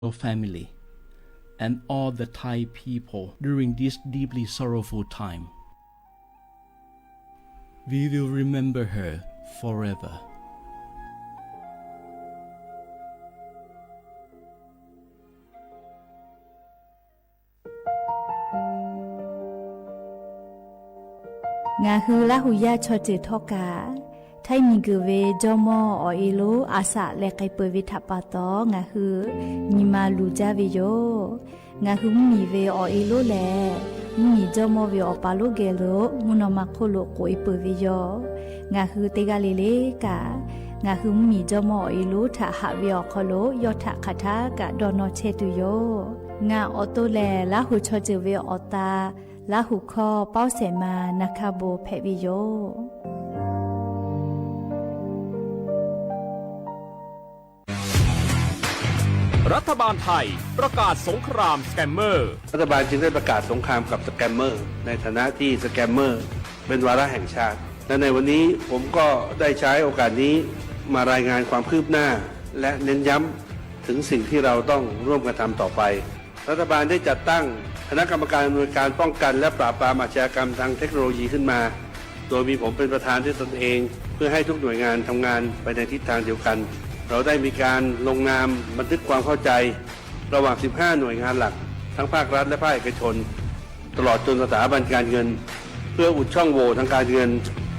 your family, and all the Thai people during this deeply sorrowful time. We will remember her forever. Ngaˬ hui Laˇ huˍ yaˇ chaw ceuˬ htawˇ kaꞈ, htaiˇ miˬ guiˬ ve jawˇmawˇ awˬ e lonˉ a shaꞈ leh k'ai peuˬ ve htaꞈ pa taw, ngaˬ hui nyi ma luˬ jaˇ ve yoˬ. Ngaˬ hui mvuhˇmiˬ ve awˬ e lonˉ lehˬ, mvuhˇmiˬ jawˇmawˇ ve awˬ pa lonˉ geh lo mvuhˇ naw ma hk'oˆ lo k'oꞈ e peuˬ ve yoˬ. Ngaˬ hui teˇ g'aˇ le le kaꞈ, ngaˬ hui mvuhˇmiˬ jawˇmawˇ awˬ e lonˉ htaꞈ haꞈ ve awˬ hk'aw lo yawˇ htaꞈ hk'aˬ htaˇ kaꞈ dawˇ nawˇ chehˇ tuˬ yoˬ. Ngaˬ awˬ to lehˬ, Laˇ huˍ chaw ceuˬ ve awˬ ta Laˇ huˍ hkawˇ Pawˇ Sehˍ ma Na hkaˇ bon hpehꞈ ve yoˬ. รัฐบาลไทยประกาศสงครามสแกมเมอร์ รัฐบาลจึงได้ประกาศสงครามกับสแกมเมอร์ ในฐานะที่สแกมเมอร์เป็นวาระแห่งชาติ และในวันนี้ผมก็ได้ใช้โอกาสนี้มารายงานความคืบหน้า และเน้นย้ำถึงสิ่งที่เราต้องร่วมกันทำต่อไป รัฐบาลได้จัดตั้งคณะกรรมการอำนวยการป้องกันและปราบปรามอาชญากรรมทางเทคโนโลยีขึ้นมา โดยมีผมเป็นประธานด้วยตนเอง เพื่อให้ทุกหน่วยงานทำงานไปในทิศทางเดียวกัน เราได้มีการลงนามบันทึกความเข้าใจ ระหว่าง สิบห้า หน่วยงานหลัก ทั้งภาครัฐและภาคเอกชน ตลอดจนสถาบันการเงิน เพื่ออุดช่องโหว่ทางการเงิน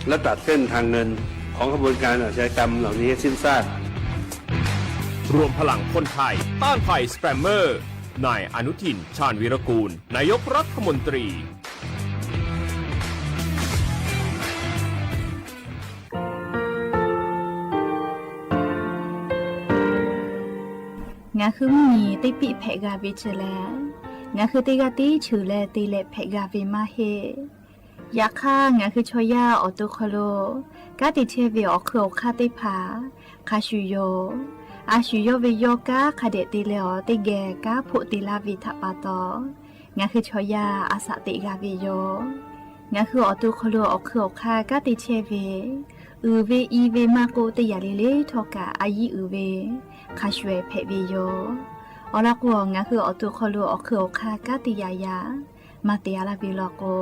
และตัดเส้นทางเงิน ของขบวนการอาชญากรรมเหล่านี้ให้สิ้นซาก รวมพลังคนไทยต้านภัยสแกมเมอร์ นายอนุทิน ชาญวีรกูล นายกรัฐมนตรี Ngaˬ hui mvuhˇmiˬ teˇ piˆ hpehꞈ g'a ve chi lehˬ, ngaˬ hui teˇ g'aˇ tiˉ cheuˬ leh te leh hpehꞈ g'a ve maˇ heˆ. Yaꞈ hk'aˇ, ngaˬ hui chaw yaˇ awˬ to hk'aw lo kanˉ te chehˇ ve awˬ hk'eun awˬ hk'aˇ teˇ hpaˍ hk'a shuˍ yoˬ. A shuˍ yawˇ ve yawˇ kanˉ hk'a dehꞈ te leh awˬ teˇ geh kanˉ hpoˆ te laˇ ve htaꞈ pa taw, ngaˬ hui chaw yaˇ a shaꞈ teꞈ g'a ve yoˬ. Ngaˬ hui awˬ to hk'aw lo awˬ hk'eun awˬ hk'aˇ kanˉ te chehˇ ve, uiˍ ve i ve maˇ k'oˆ, teˇ yanˇ le le htawˇ kaꞈ a yiˉ uiˍ ve hk'a shuˍ ehˍ hpehꞈ ve yoˬ. Awˬ lawn k'o, ngaˬ hui awˬ to hk'aw lo awˬ hk'eun awˬ hk'aˇ kanˉ te yaꞈ yaꞈ maˇ te a laˇ ve law k'o,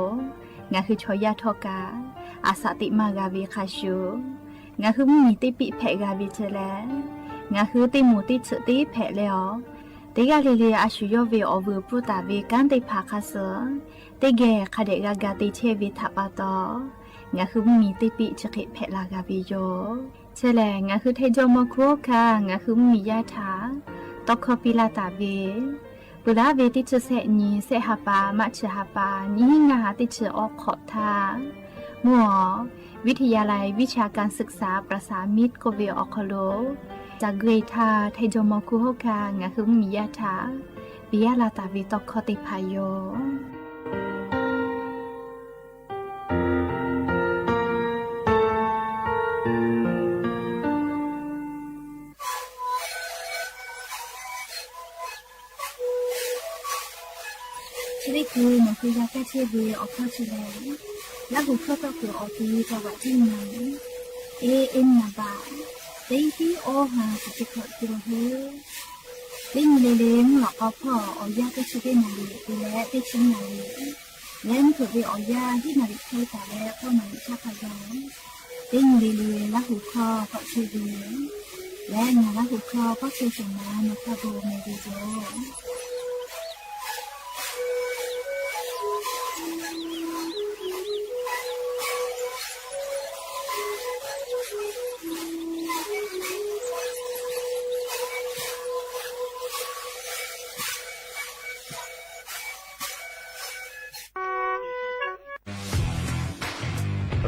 ngaˬ hui chaw yaˇ htawˇ kaꞈ a shaꞈ teꞈ maˇ g'a ve hk'a shuˍ, ngaˬ hui mvuhˇmiˬ teˇ piˆ hpehꞈ g'a ve chi lehˬ, ngaˬ hui teˇ moˍ teˇ tsuhꞈ teˇ hpehꞈ leh awˬ, teˇ g'aˇ le le a shuˍ yawˇ ve awˬ vuiˬ pfuhˇ taˍ ve kanˉ teˇ hpaˍ hk'a suh teˇ geh hk'a dehꞈ g'a ga te chehˇ ve htaꞈ pa taw, ngaˬ hui mvuhˇmiˬ teˇ piˆ chi hk'e hpehꞈ la g'a ve yoˬ. Chi lehˬ, ngaˬ hui Htaiˇ jawˇmawˇ hkunˉ hawˉ hkanˇ ngaˬ hui mvuhˇmiˬ yaˇ htaꞈ tawˇ hkawˇ piˇ laˇ taˍ ve, peuˬ laˉ ve teˇ chi sehˆ nyi, sehˆ ha pa, maˇ chi ha pa, nyiˇ hinˉ ngaˇ ha teˇ chi awˉ hk'awꞈ htaˇ, mvuhˇ awˬ วิทยาลัยวิชาการศึกษา ประสานมิตร k'oˆ ve awˬ hk'aw lo, ca gui htaˇ Htaiˇ jawˇmawˇ hkunˉ hawˉ hkanˇ ngaˬ hui mvuhˇmiˬ yaˇ htaꞈ piˇ laˇ taˍ ve tawˇ hkawˇ teˇ hpaˍ yoˬ. Chi teˇ hkui nawˬ hui g'a kaˇ chehˇ ve awˬ hkawˇ chi lehˬ, Laˇ huˍ hkawˇ tawˇ kuiˬ awˬ ti taw vaꞈ tiˉ na, e e na baꞈ, teˇ tiˉ awˇ ha kuˬ teˇ hkawꞈ te la hui. Teˇ nyi le le mvuhˇ lawꞈ k'aw hpawˇ awˬ yanˇ teˇ chi teˇ naˍ riˍ te leh teˇ chi naˍ riˍ, leh mvuhˇ hpeuꞈ ve awˬ yanˇ hiˉ naˍ riˍ hk'e taˍ leh k'awˇ naˍ riˍ htaˇ hk'a gaˬ, teˇ nyi le le Laˇ huˍ hkawˇ k'awꞈ chehˇ ve leh ngaˬ Laˇ huˍ hkawˇ kawˇ chehˇ shehˍ ma nawˬ hk'a gu meh ve yoˬ.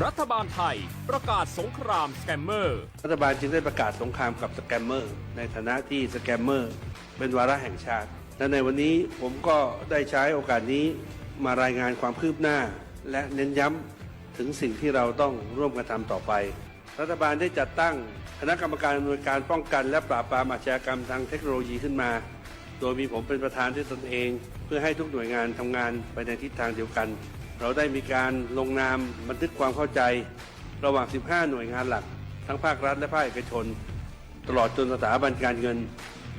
รัฐบาลไทยประกาศสงครามสแกมเมอร์ รัฐบาลจึงได้ประกาศสงครามกับสแกมเมอร์ ในฐานะที่สแกมเมอร์เป็นวาระแห่งชาติ และในวันนี้ผมก็ได้ใช้โอกาสนี้มารายงานความคืบหน้า และเน้นย้ำถึงสิ่งที่เราต้องร่วมกันทำต่อไป รัฐบาลได้จัดตั้งคณะกรรมการอำนวยการป้องกันและปราบปรามอาชญากรรมทางเทคโนโลยีขึ้นมา โดยมีผมเป็นประธานด้วยตนเอง เพื่อให้ทุกหน่วยงานทำงานไปในทิศทางเดียวกัน เราได้มีการลงนามบันทึกความเข้าใจ ระหว่าง สิบห้า หน่วยงานหลัก ทั้งภาครัฐและภาคเอกชน ตลอดจนสถาบันการเงิน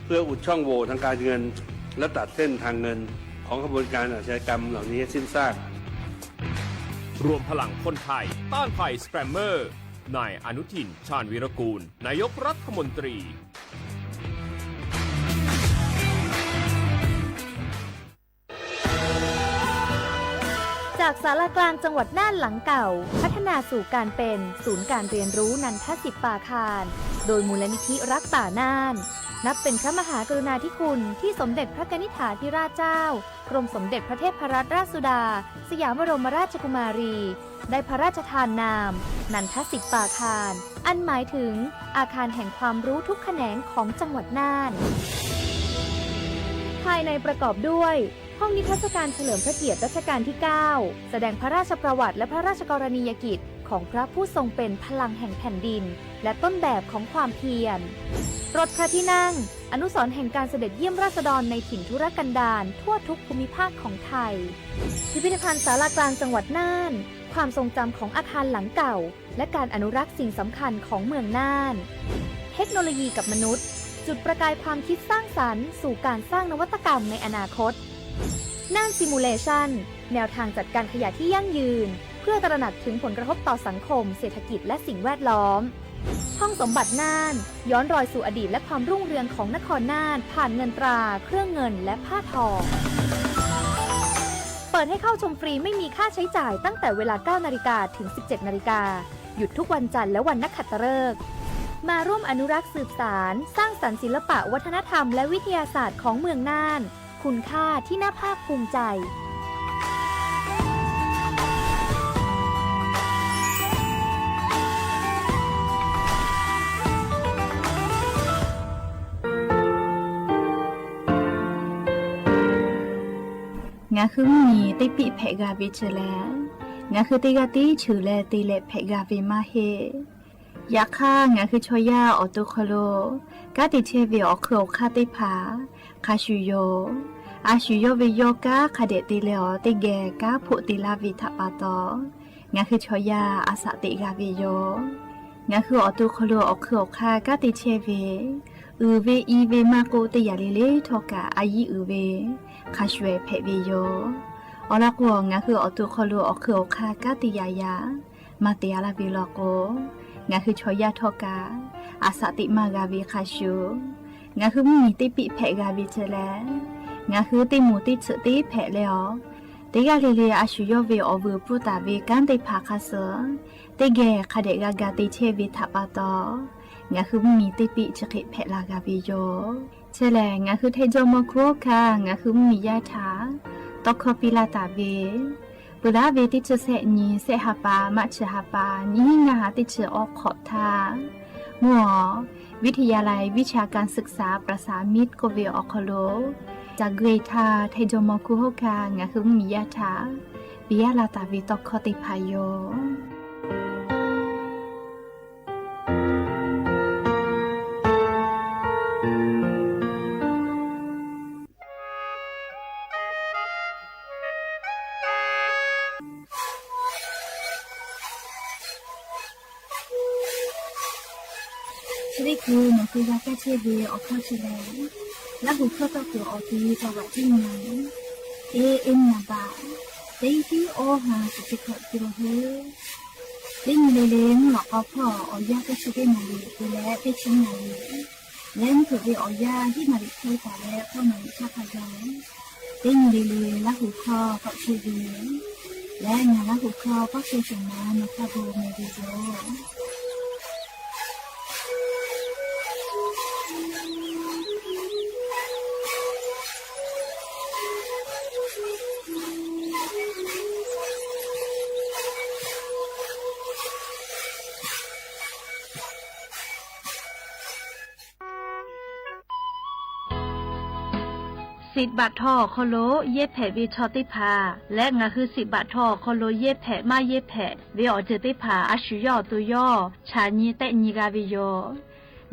เพื่ออุดช่องโหว่ทางการเงิน และตัดเส้นทางเงินของขบวนการอาชญากรรมเหล่านี้ให้สิ้นซาก รวมพลังคนไทยต้านภัยสแกมเมอร์ นายอนุทิน ชาญวีรกูล นายกรัฐมนตรี จากศาลากลางจังหวัดน่านหลังเก่า พัฒนาสู่การเป็นศูนย์การเรียนรู้นันทสิปปาคาร โดยมูลนิธิรักป่าน่าน นับเป็นพระมหากรุณาธิคุณที่สมเด็จพระกนิษฐาธิราชเจ้า กรมสมเด็จพระเทพรัตนราชสุดา สยามบรมราชกุมารี ได้พระราชทานนาม นันทสิปปาคาร อันหมายถึงอาคารแห่งความรู้ทุกแขนงของจังหวัดน่าน ภายในประกอบด้วย ห้องนิทรรศการเฉลิมพระเกียรติรัชกาลที่ เก้า แสดงพระราชประวัติและพระราชกรณียกิจของพระผู้ทรงเป็นพลังแห่งแผ่นดิน และต้นแบบของความเพียร รถพระที่นั่ง อนุสรณ์แห่งการเสด็จเยี่ยมราษฎรในถิ่นทุรกันดารทั่วทุกภูมิภาคของไทย พิพิธภัณฑ์ศาลากลางจังหวัดน่าน ความทรงจำของอาคารหลังเก่า และการอนุรักษ์สิ่งสำคัญของเมืองน่าน เทคโนโลยีกับมนุษย์ จุดประกายความคิดสร้างสรรค์สู่การสร้างนวัตกรรมในอนาคต น่าน Simulation แนวทางจัดการขยะที่ยั่งยืน เพื่อตระหนักถึงผลกระทบต่อสังคม เศรษฐกิจ และสิ่งแวดล้อม ห้องสมบัติน่าน ย้อนรอยสู่อดีตและความรุ่งเรืองของนครน่าน ผ่านเงินตรา เครื่องเงิน และผ้าทอ เปิดให้เข้าชมฟรีไม่มีค่าใช้จ่ายตั้งแต่เวลา เก้านาฬิกา ถึง สิบเจ็ดนาฬิกา หยุดทุกวันจันทร์และวันนักขัตฤกษ์ มาร่วมอนุรักษ์สืบสาน สร้างสรรค์ศิลปะวัฒนธรรมและวิทยาศาสตร์ของเมืองน่าน คุณค่าที่น่าภาคภูมิใจ Ngaˬ hui mvuhˇ miˬ teˇ piˆ hpehꞈ g'a ve chi lehˬ, ngaˬ hui teˇ g'aˇ tiˉ cheuˬ leh te leh hpehꞈ g'a ve maˇ heˆ. Yaꞈ hk'aˇ, ngaˬ hui chaw yaˇ awˬ to hk'aw lo kanˉ te chehˇ ve awˬ hk'eun awˬ hk'aˇ teˇ hpaˍ hk'a shuˍ yoˬ. A shu yawˇ ve yawˇ kanˉ hk'a dehꞈ te leh awˬ teˇ geh kanˉ hpoˆ te laˇ ve htaꞈ pa taw, ngaˬ hui chaw yaˇ a shaꞈ teꞈ g'a ve yoˬ. Ngaˬ hui awˬ to hk'aw lo awˬ hk'eun awˬ hk'aˇ kanˉ te chehˇ ve, uiˍ ve i ve maˇ k'oˆ, teˇ yanˇ le le htawˇ kaꞈ a yiˇ uiˍ ve hk'a shuˍ hpehꞈ ve yoˬ. Awˬ lawn k'o, ngaˬ hui awˬ to hk'aw lo awˬ hk'eun awˬ hk'aˇ kanˉ te yaꞈ yaꞈ maˇ te a laˇ ve law k'o, ngaˬ hui chaw yaˇ htawˇ kaꞈ a shaꞈ teꞈ maˇ g'a ve hk'a shuˍ, ngaˬ hui mvuhˇ miˬ teˇ piˆ hpehꞈ g'a ve chi lehˬ, ngaˬ hui teˇ moˍ teˇ tsuhꞈ teˇ hpehꞈ leh awˬ, teˇ g'aˇ le le a shu yawˇ ve awˬ vuiˬ pfuhˇ taˍ ve kanˉ teˇ hpaˍ hk'a suh teˇ geh hk'a dehꞈ g'a ga te chehˇ ve htaꞈ pa taw, ngaˬ hui mvuhˇ miˬ teˇ piˆ chi hk'e hpehꞈ la g'a ve yoˬ. Chi lehˬ, ngaˬ hui Htaiˍ jawˇ mawˇ hkuˇ hawˉ hkanˇ ngaˬ hui mvuhˇ miˬ yaˇ htaꞈ tawˇ hkawˇ piˇ laˇ taˍ ve, peuˬ laˇ ve teˇ chi sehˆ nyi sehˆ ha pa maˇ chi ha pa nyiˇ hinˉ ngaˇ ha teˇ chi awˬ hk'awꞈ htaˇ, mvuhˇ awˬ วิทยาลัยวิชาการศึกษาประสานมิตร k'oˆ ve awˬ hk'aw lo, ca gui htaˇ Htaiˍ jawˇ mawˇ hkuˇ hawˉ hkanˇ ngaˬ hui mvuhˇ miˬ yaˇ htaꞈ piˇ laˇ taˍ ve tawˇ hkawˇ teˇ hpaˍ yoˬ. Chi teˇ hkui nawˬ hui g'a kaˇ chehˇ ve awˬ hkawˇ chi lehˬ, Laˇ huˍ hkawˇ tawˇ kuiˬ awˬ ti taw vaꞈ tiˉ nyi, teˇ eˉ nyi baꞈ, teˇ tiˉ awˇ ha shiˍ teˇ hkawꞈ te la heuˆ. Teˇ nyi le le mvuhˇ lawꞈ k'aw hpawˇ awˬ yanˇ teˇ chi teˇ naˍ riˍ te leh teˇ chi naˍ riˍ leh mvuhˇ hpeuꞈ ve awˬ yanˇ hiˉ naˍ riˍ hk'e taˍ leh k'awˇ naˍ riˍ htaˇ hk'a gaˬ, teˇ nyi le le Laˇ huˍ hkawˇ tawˆ chehˇ ve leh ngaˬ Laˇ huˍ hkawˇ k'awˇ chehˇ shawˍ ma nawˬ htaˇ bon meh ve yoˬ. Siꞈ baꞈ htaw awˬ hk'aw lo yehˇ hpehꞈ ve chaw teˇ hpaˍ leh ngaˬ hui siꞈ baꞈ htaw awˬ hk'aw lo yehˇ hpehꞈ maˇ yehˇ hpehꞈ ve awˬ ceuˬ teˇ hpaˍ a shu yawˇ awˬ to yawˇ chaꞈ nyi tehˆ nyi g'a ve yoˬ.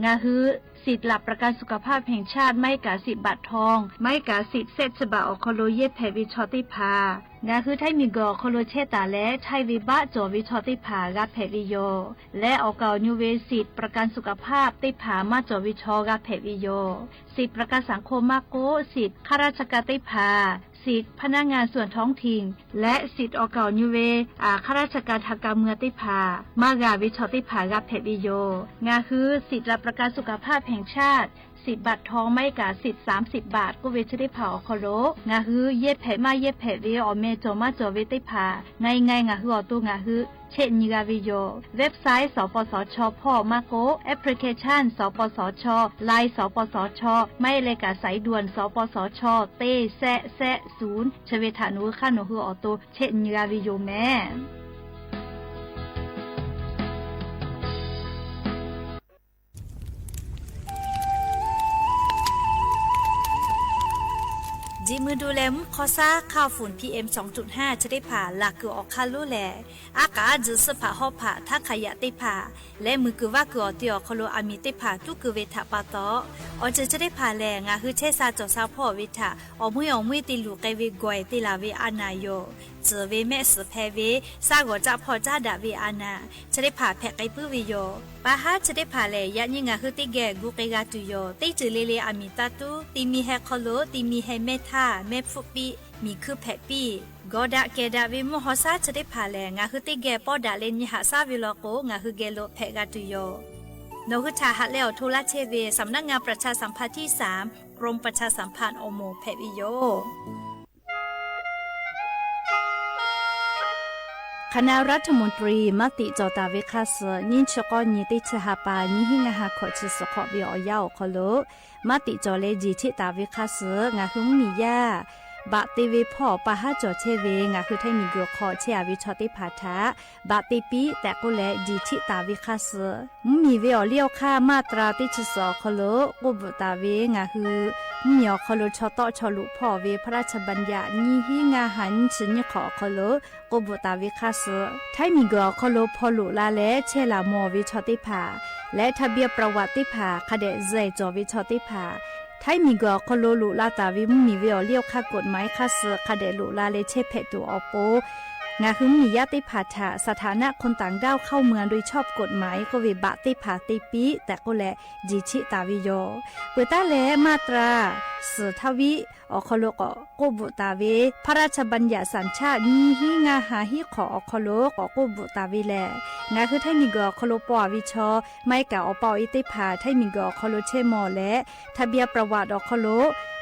Ngaˬ hui สิทธิ์หลักประกันสุขภาพแห่งชาติ ไม่กะสิทธิ์บัตรทอง ไม่กะสิทธิ์เศษฉบับ awˬ hk'aw lo yehˇ hpehꞈ ve chaw teˇ hpaˍ, ngaˬ hui Htaiˇ miˬguiˬ awˬ hk'aw lo chehˇ taˍ leh Htaiˇ ve baˆ cawˬ ve chaw teˇ hpaˍ g'a hpehꞈ ve yoˬ. Leh awˬ kaˍ awˬ nyu ve สิทธิ์ประกันสุขภาพ teˇ hpaˍ maˇ cawˬ ve chaw g'a hpehꞈ ve yoˬ. สิทธิ์ประกันสังคม maˇ k'oˆ, สิทธิ์ข้าราชการ teˇ hpaˍ, สิทธิ์พนักงานส่วนท้องถิ่น leh สิทธิ์ awˬ kaˍ awˬ nyu ve ข้าราชการทางการเมือง teˇ hpaˍ maˇ g'a ve chaw teˇ hpaˍ g'a hpehꞈ ve yoˬ. Ngaˬ hui สิทธิ์หลักประกันสุขภาพแห่งชาติ สิทธิ์บัตรทอง ไม่กะสิทธิ์สามสิบบาท k'oˆ ve chi teˇ hpaˍ awˬ hk'aw lo ngaˬ hui yehˇ hpehꞈ maˇ yehˇ hpehꞈ ve awˬ meh cawˬ maˇ cawˬ ve teˇ hpaˍ ไง ไง ngaˬ hui awˬ to ngaˬ hui chehˇ nyi g'a ve yoˬ. Website สปสช hpawˇ maˇ k'oˆ, application สปสช, Line สปสช, maˇ heˆ leh kaꞈ สายด่วน สปสช teˇ แซะ แซะ ศูนย์ chi ve htaꞈ nawˬ hui hk'aˇ nawˬ hui awˬ to chehˇ nyi g'a ve yoˬ meh. Jeꞈ mui du leh mvuhˇ hk'aw shaˉ ค่าฝุ่น PM สองจุดห้า chi teˇ hpaˍ laˬ kuiˬ awˬ hk'aˇ lonˉ lehˬ, aˉ k'aꞈ aˉ tzuhˬ suhˆ hpaꞈ hawˉ hpaꞈ htaˇ hk'aˬ yaꞈ teˇ hpaˍ leh muiˬ kuiˬ vaˇ kuiˬ awˬ ti awˬ hk'aw lo aˬ miˍ teˇ hpaˍ tuˉ keu ve htaꞈ pa taw, awˬ ceuˬ chi teˇ hpaˍ lehˬ ngaˬ hui chehˇ sha cawˬ sha hpawˇ ve htaꞈ awˬ meuˇ awˬ meuˇ te luˬ k'ai ve gawˬ ehˬ te laˬ ve a naˍ yoˬ. Tcuhˍ ve mehˆ suhˍ hpeh ve, shaˉ g'awˬ caˆ hpawˇ caˉ daꞈ ve a naˍ chi teˇ hpaˍ hpehꞈ k'ai puiˉ ve yoˬ. Pa haˉ chi teˇ hpaˍ lehˬ, yaꞈ nyi ngaˬ hui teˇ geh gu k'ai g'a tuˬ yoˬ. Teˇ ceuˬ le le aˬ miˍ taˇ tuˉ, ti mi heh hk'aw lo ti mi heh mehˇ htaˇ mehˇ hpfuhˆ piˇ, miˬ hkuiˇ hpehꞈ piˇ. Gawˬ daꞈ kehˬ daꞈ ve mvuhˇ haw shaˉ chi teˇ hpaˍ lehˬ, ngaˬ hui teˇ geh pawˇ daꞈ leh nyi haꞈ shaˉ ve law k'o, ngaˬ hui geh lo hpehꞈ g'a tuˬ yoˬ. Nawˬ hui htaꞈ haꞈ leh awˬ hto laˇ chehˇ ve สำนักงานประชาสัมพันธ์ที่สาม กรมประชาสัมพันธ์ awˬ moˍ hpehꞈ ve yoˬ. Hk'aˬ na รัฐมนตรี maˇ tiꞈ cawˬ taˍ ve hk'aˇ suh nyiˇ chi k'awˇ nyi teˇ chi ha pa nyiˇ hinˉ ngaˇ ha hkawꞈ chi suhˍ hk'awꞈ ve awˬ yanˇ awˬ hk'aw lo maˇ tiꞈ cawˬ leh jeˬ cheˆ taˍ ve hk'aˇ suh ngaˬ hui mvuhˇmiˬ yaˇ baꞈ te ve hpawˇ pa haˉ cawˬ chehˇ ve ngaˬ hui Htaiˇ miˬguiˬ hk'aw chehˇ a ve chaw teˇ hpaˍ htaꞈ baꞈ te piˇ tehꞈ k'oˆ leh jeˬ cheˆ taˍ ve hk'aˇ suh, mvuhˇmiˬ ve awˬ liˇ awˬ hk'aˇ maˇ tra teˇ chi suhˍ awˬ hk'aw lo k'oˆ bvuhꞈ taˍ ve ngaˬ hui mvuhˇmiˬ awˬ hk'aw lo chaw tawˆ chaw luꞈ hpawˇ ve พระราชบัญญัติ nyiˇ hinˉ ngaˇ ha nyiˇ chi nyiˇ hk'awꞈ awˬ hk'aw lo k'oˆ bvuhꞈ taˍ ve hk'aˇ suh, Htaiˇ miˬguiˬ awˬ hk'aw lo hpaw loꞈ la leh chehˇ laˬ mawˬ ve chaw teˇ hpaˍ leh ทะเบียนประวัติ teˇ hpaˍ hk'a dehꞈ zuhˬ cawˬ ve chaw teˇ hpaˍ, Htaiˇ miˬguiˬ awˬ hk'aw lo loꞈ la taˍ ve mvuhˇmiˬ ve awˬ liˇ awˬ hk'aˇ กฎหมาย hk'aˇ suh hk'a dehꞈ loꞈ la leh chehˇ hpehꞈ tuˬ awˬ pon, ngaˬ hui mvuhˇmiˬ yaˇ teˇ hpaˍ htaꞈ สถานะคนต่างด้าวเข้าเมืองโดยชอบกฎหมาย k'oˆ ve baꞈ teˇ hpaˍ te piˇ tehꞈ k'oˆ leh jeˬ cheˆ taˍ ve yoˬ. Peuˬ taˉ leh maˇ tra suhˍ htaˇ viˉ awˬ hk'aw lo k'awꞈ k'oˆ bvuhꞈ taˍ ve พระราชบัญญัติสัญชาติ nyiˇ hinˉ ngaˇ ha hiˉ hk'awꞈ awˬ hk'aw lo k'awꞈ k'oˆ bvuhꞈ taˍ ve lehˬ, ngaˬ hui Htaiˇ miˬguiˬ awˬ hk'aw lo paw a ve chaw maˇ heˆ kaꞈ awˬ pa awˬ e teˇ hpaˍ Htaiˇ miˬguiˬ awˬ hk'aw lo chehˇ mawˬ leh ทะเบียนประวัติ awˬ hk'aw lo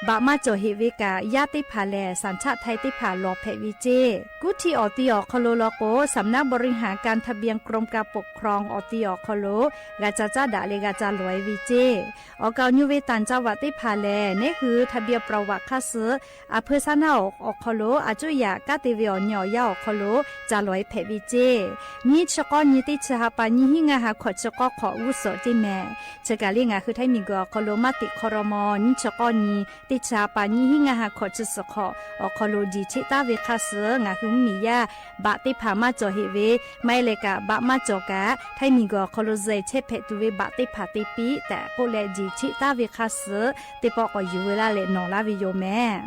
baꞈ maˇ cawˬ heꞈ ve kaꞈ, yaˇ teˇ hpaˍ lehˬ สัญชาติไทย teˇ hpaˍ lawˬ hpehꞈ ve ceˇ. Kuˉ htiˇ awˬ ti awˬ hk'aw lo law k'o, สำนักบริหารการทะเบียน กรมการปกครอง awˬ ti awˬ hk'aw lo g'a ca caˉ daꞈ leh g'a ca lawˬ e ve ceˇ. Awˬ kaˍ awˬ nyu ve ต่างจังหวัด teˇ hpaˍ lehˬ, neˉ hui ทะเบียนประวัติ hk'aˇ suh a hpeu saˉ naˆ awˬ hk'aw lo a cuˇ yaꞈ kanˉ te ve awˬ nyi awˬ yanˇ awˬ hk'aw lo ca lawˬ e hpehꞈ ve ceˇ. Nyiˇ chi k'awˇ nyi teˇ chi ha pa nyiˇ hinˉ ngaˇ ha hkawꞈ chi k'awˇ hk'awꞈ g'uˇ suhˍ ceˇ mehˍ. Chi kaˬ le ngaˬ hui Htaiˇ miˬguiˬ awˬ hk'aw lo maˇ tiꞈ hk'aw raw maw nyiˇ chi k'awˇ nyi teˇ chi ha pa nyiˇ hinˉ ngaˇ ha hkawꞈ chi suhˍ hk'awꞈ awˬ hk'aw lo jeˬ cheˆ taˉ ve hk'aˇ suh ngaˬ hui mvuhˇmiˬ yaˇ baꞈ teˇ hpaˍ maˇ cawˬ heꞈ ve, maˇ heˆ leh kaꞈ baꞈ maˇ cawˬ kaꞈ Htaiˇ miˬguiˬ awˬ hk'aw lo zuhˬ chehˇ hpehꞈ tuˬ ve baꞈ teˇ hpaˍ te piˇ tehꞈ k'oˆ leh jeˬ cheˆ taˉ ve hk'aˇ suh teˇ pawˆ k'awꞈ yuˬ veu laˇ leh nawˬ laˇ ve yoˬ mehˍ.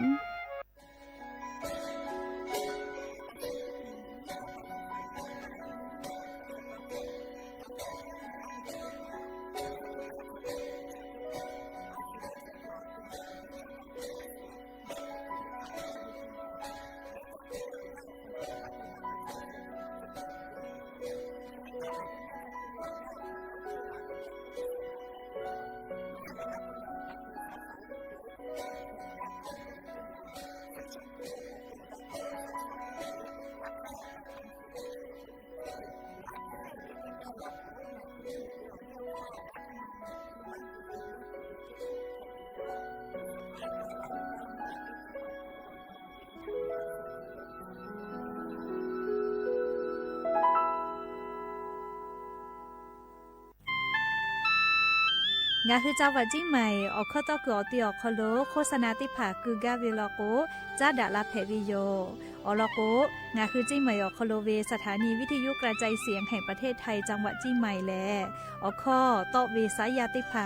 Ngaˬ hui จังหวัดเชียงใหม่ awˬ hkawˇ tawˇ kuiˬ awˬ te awˬ hk'aw lo โฆษณา teˇ hpaˍ keu gaˇ ve law k'o, caˉ daꞈ la hpehꞈ ve yoˬ. Awˬ lawn k'o, ngaˬ hui เชียงใหม่ awˬ hk'aw lo ve สถานีวิทยุกระจายเสียงแห่งประเทศไทย จังหวัดเชียงใหม่ lehˬ, awˬ hkawˇ tawˆ ve saˉ yaˇ teˇ hpaˍ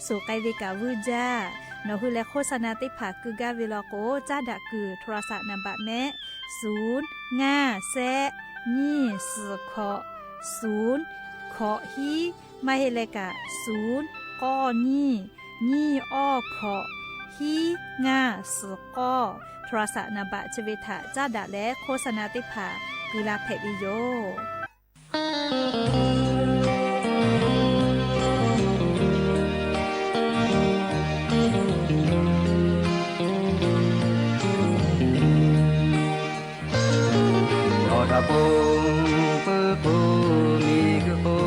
suhˍ k'ai ve kaꞈ vuiˇ jaˇ. Nawˬ hui leh โฆษณา teˇ hpaˍ keu gaˇ ve law k'o, caˉ daꞈ kuiˬ โทรศัพท์ naˍ baꞈ mehˆ, suˍ ngaˇ shehˆ nyiˇ suhˍ hkawꞈ suˍ hkawꞈ hiˉ, maˇ heˆ leh kaꞈ suˍ k'awˇ nyiˇ nyiˇ awˇ hkawꞈ hiˉ ngaˇ suhˍ k'awˇ โทรศัพท์ naˍ baꞈ chi ve htaꞈ caˉ daꞈ leh โฆษณา teˇ hpaˍ keu la hpehꞈ ve yoˬ. Nawˬ htaꞈ ponˬ peuˬ k'o, miˬ guiˬ k'o,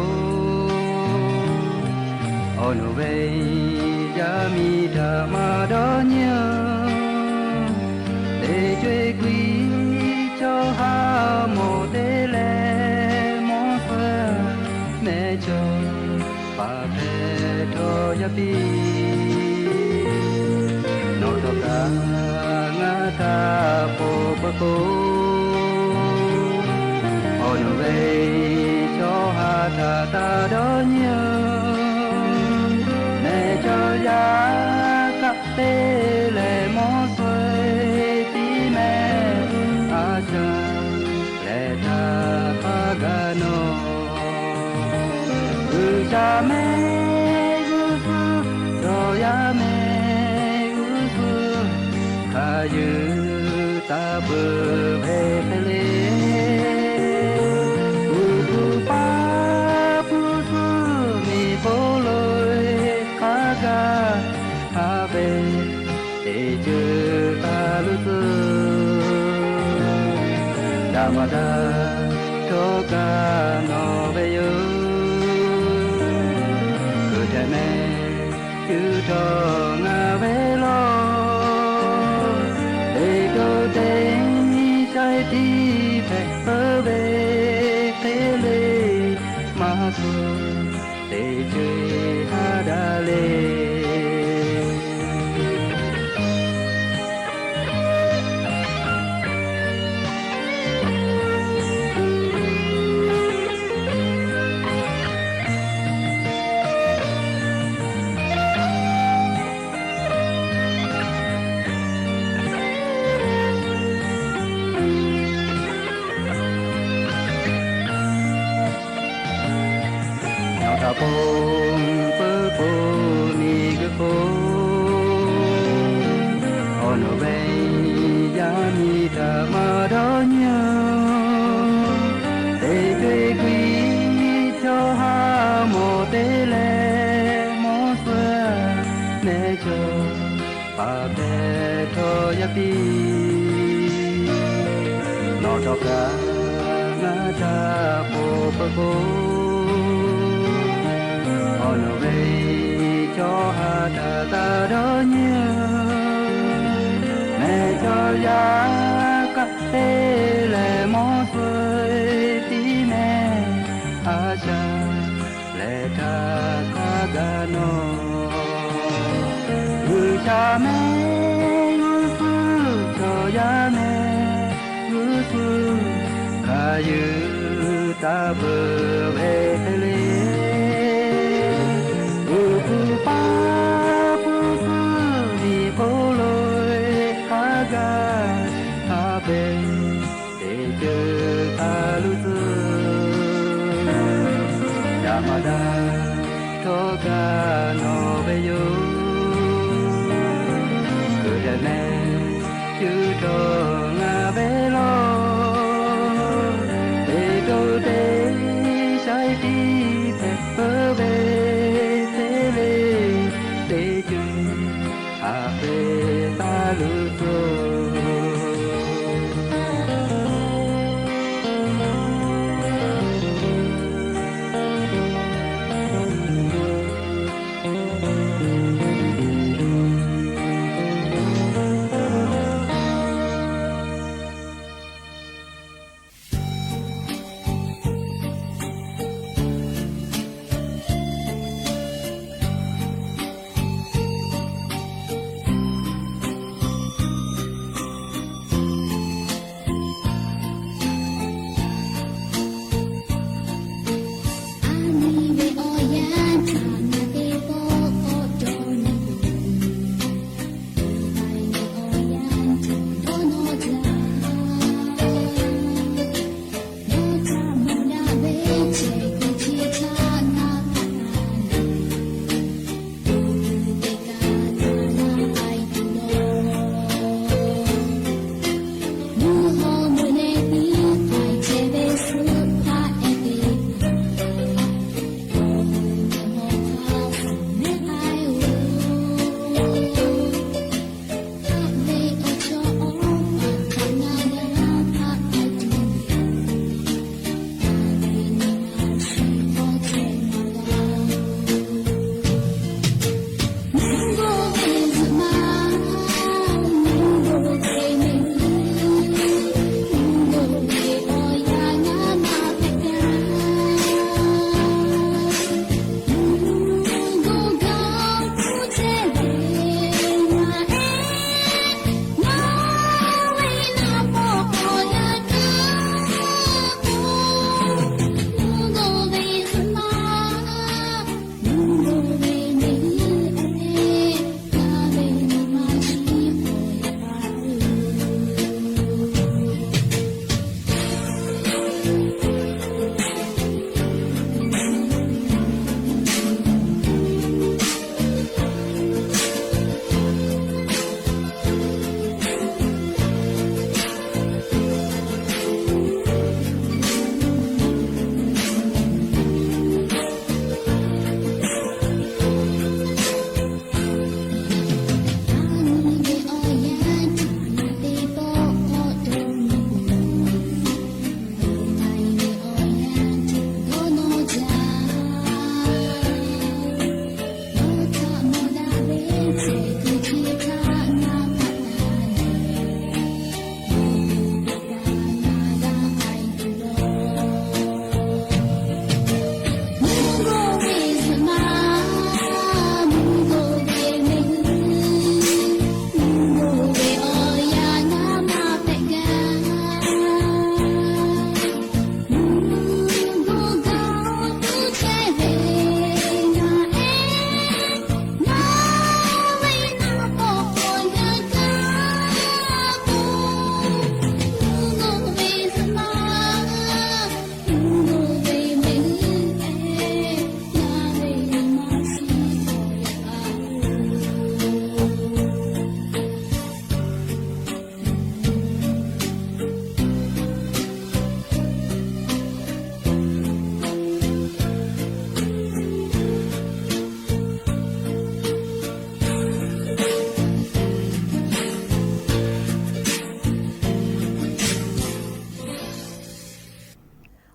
awˬ nuˬ ve yaˇ miˇ htaꞈ maˇ dawˇ nyi-oˬ. Teˇ co-e kuiˬ cawˬ ha mawˬ te leh, mawˇ suhˍ mehˆ cawˬ paˍ hpehꞈ htawˇ yaˇ piˇ. Nawˬ htawˇ kaꞈ ngaˬ htaꞈ ponˬ peuˬ k'o, awˬ nuˬ ve cawˬ ha htaꞈ taˇ dawˇ nyi-oˬ. Mehˆ cawˬ yaˇ kaꞈ te leh, mawˇ suhˍ tiˉ mehˆ a shaꞈ lehˬ htaˇ hk'a gaˬ nawˬ. G'uiˬ sha mehˆ g'uˇ suhˍ, cawˬ yaˇ mehˆ g'uˇ suhˍ, hk'a yuˬ taˍ peuˬ ve hk'e le. G'uiˬ kuˬ paˍ puˇ suhˍ miˬ hk'oˆ lo hk'a gaˬ ha ve teˇ ceuˬ taˍ luˬ tcuh. Daꞈ maˍ daꞈ htawˇ kaꞈ nawˬ ve yoˬ. Kuˬ htaꞈ mehˆ cuˇ htawˇ ngaˬ ve lawˬ. Teˇ to teˇ shaiˉ tiˉ hpehꞈ peuˬ ve hk'e le, maˇ suh teˇ ceuˬ ha daꞈ le. Nawˬ htaꞈ ponˬ peuˬ k'o, miˬ guiˬ k'o, awˬ nuˬ ve yaˇ miˇ htaꞈ maˇ dawˇ nyi-oˬ. Teˇ co-e kuiˬ cawˬ ha mawˬ te leh, mawˇ suhˍ mehˆ cawˬ paˍ hpehꞈ htawˇ yaˇ piˇ. Nawˬ htawˇ kaꞈ ngaˬ htaꞈ ponˬ peuˬ k'o, awˬ nuˬ ve cawˬ ha htaꞈ taˇ dawˇ nyi-oˬ. Mehˆ cawˬ yaˇ kaꞈ te leh, mawˇ suhˍ tiˉ mehˆ a shaꞈ lehˬ htaˇ hk'a gaˬ nawˬ. G'uiˬ sha mehˆ g'uˇ suhˍ, cawˬ yaˇ mehˆ g'uˇ suhˍ, hk'a yuˬ taˍ peuˬ ve hk'e le. G'uiˬ kuˬ paˍ puˇ suhˍ miˬ hk'oˆ lo hk'a gaˬ ha ve teˇ ceuˬ taˍ luˬ tcuh. Daꞈ maˍ daꞈ htawˇ kaꞈ nawˬ ve yoˬ. Kuˬ htaꞈ mehˆ cuˇ htawˇ ngaˬ ve lawˬ. Teˇ to teˇ shaiˉ tiˉ hpehꞈ peuˬ ve hk'e le, teˇ ceuˬ haꞈ peꞈ taˍ luˬ tcuh.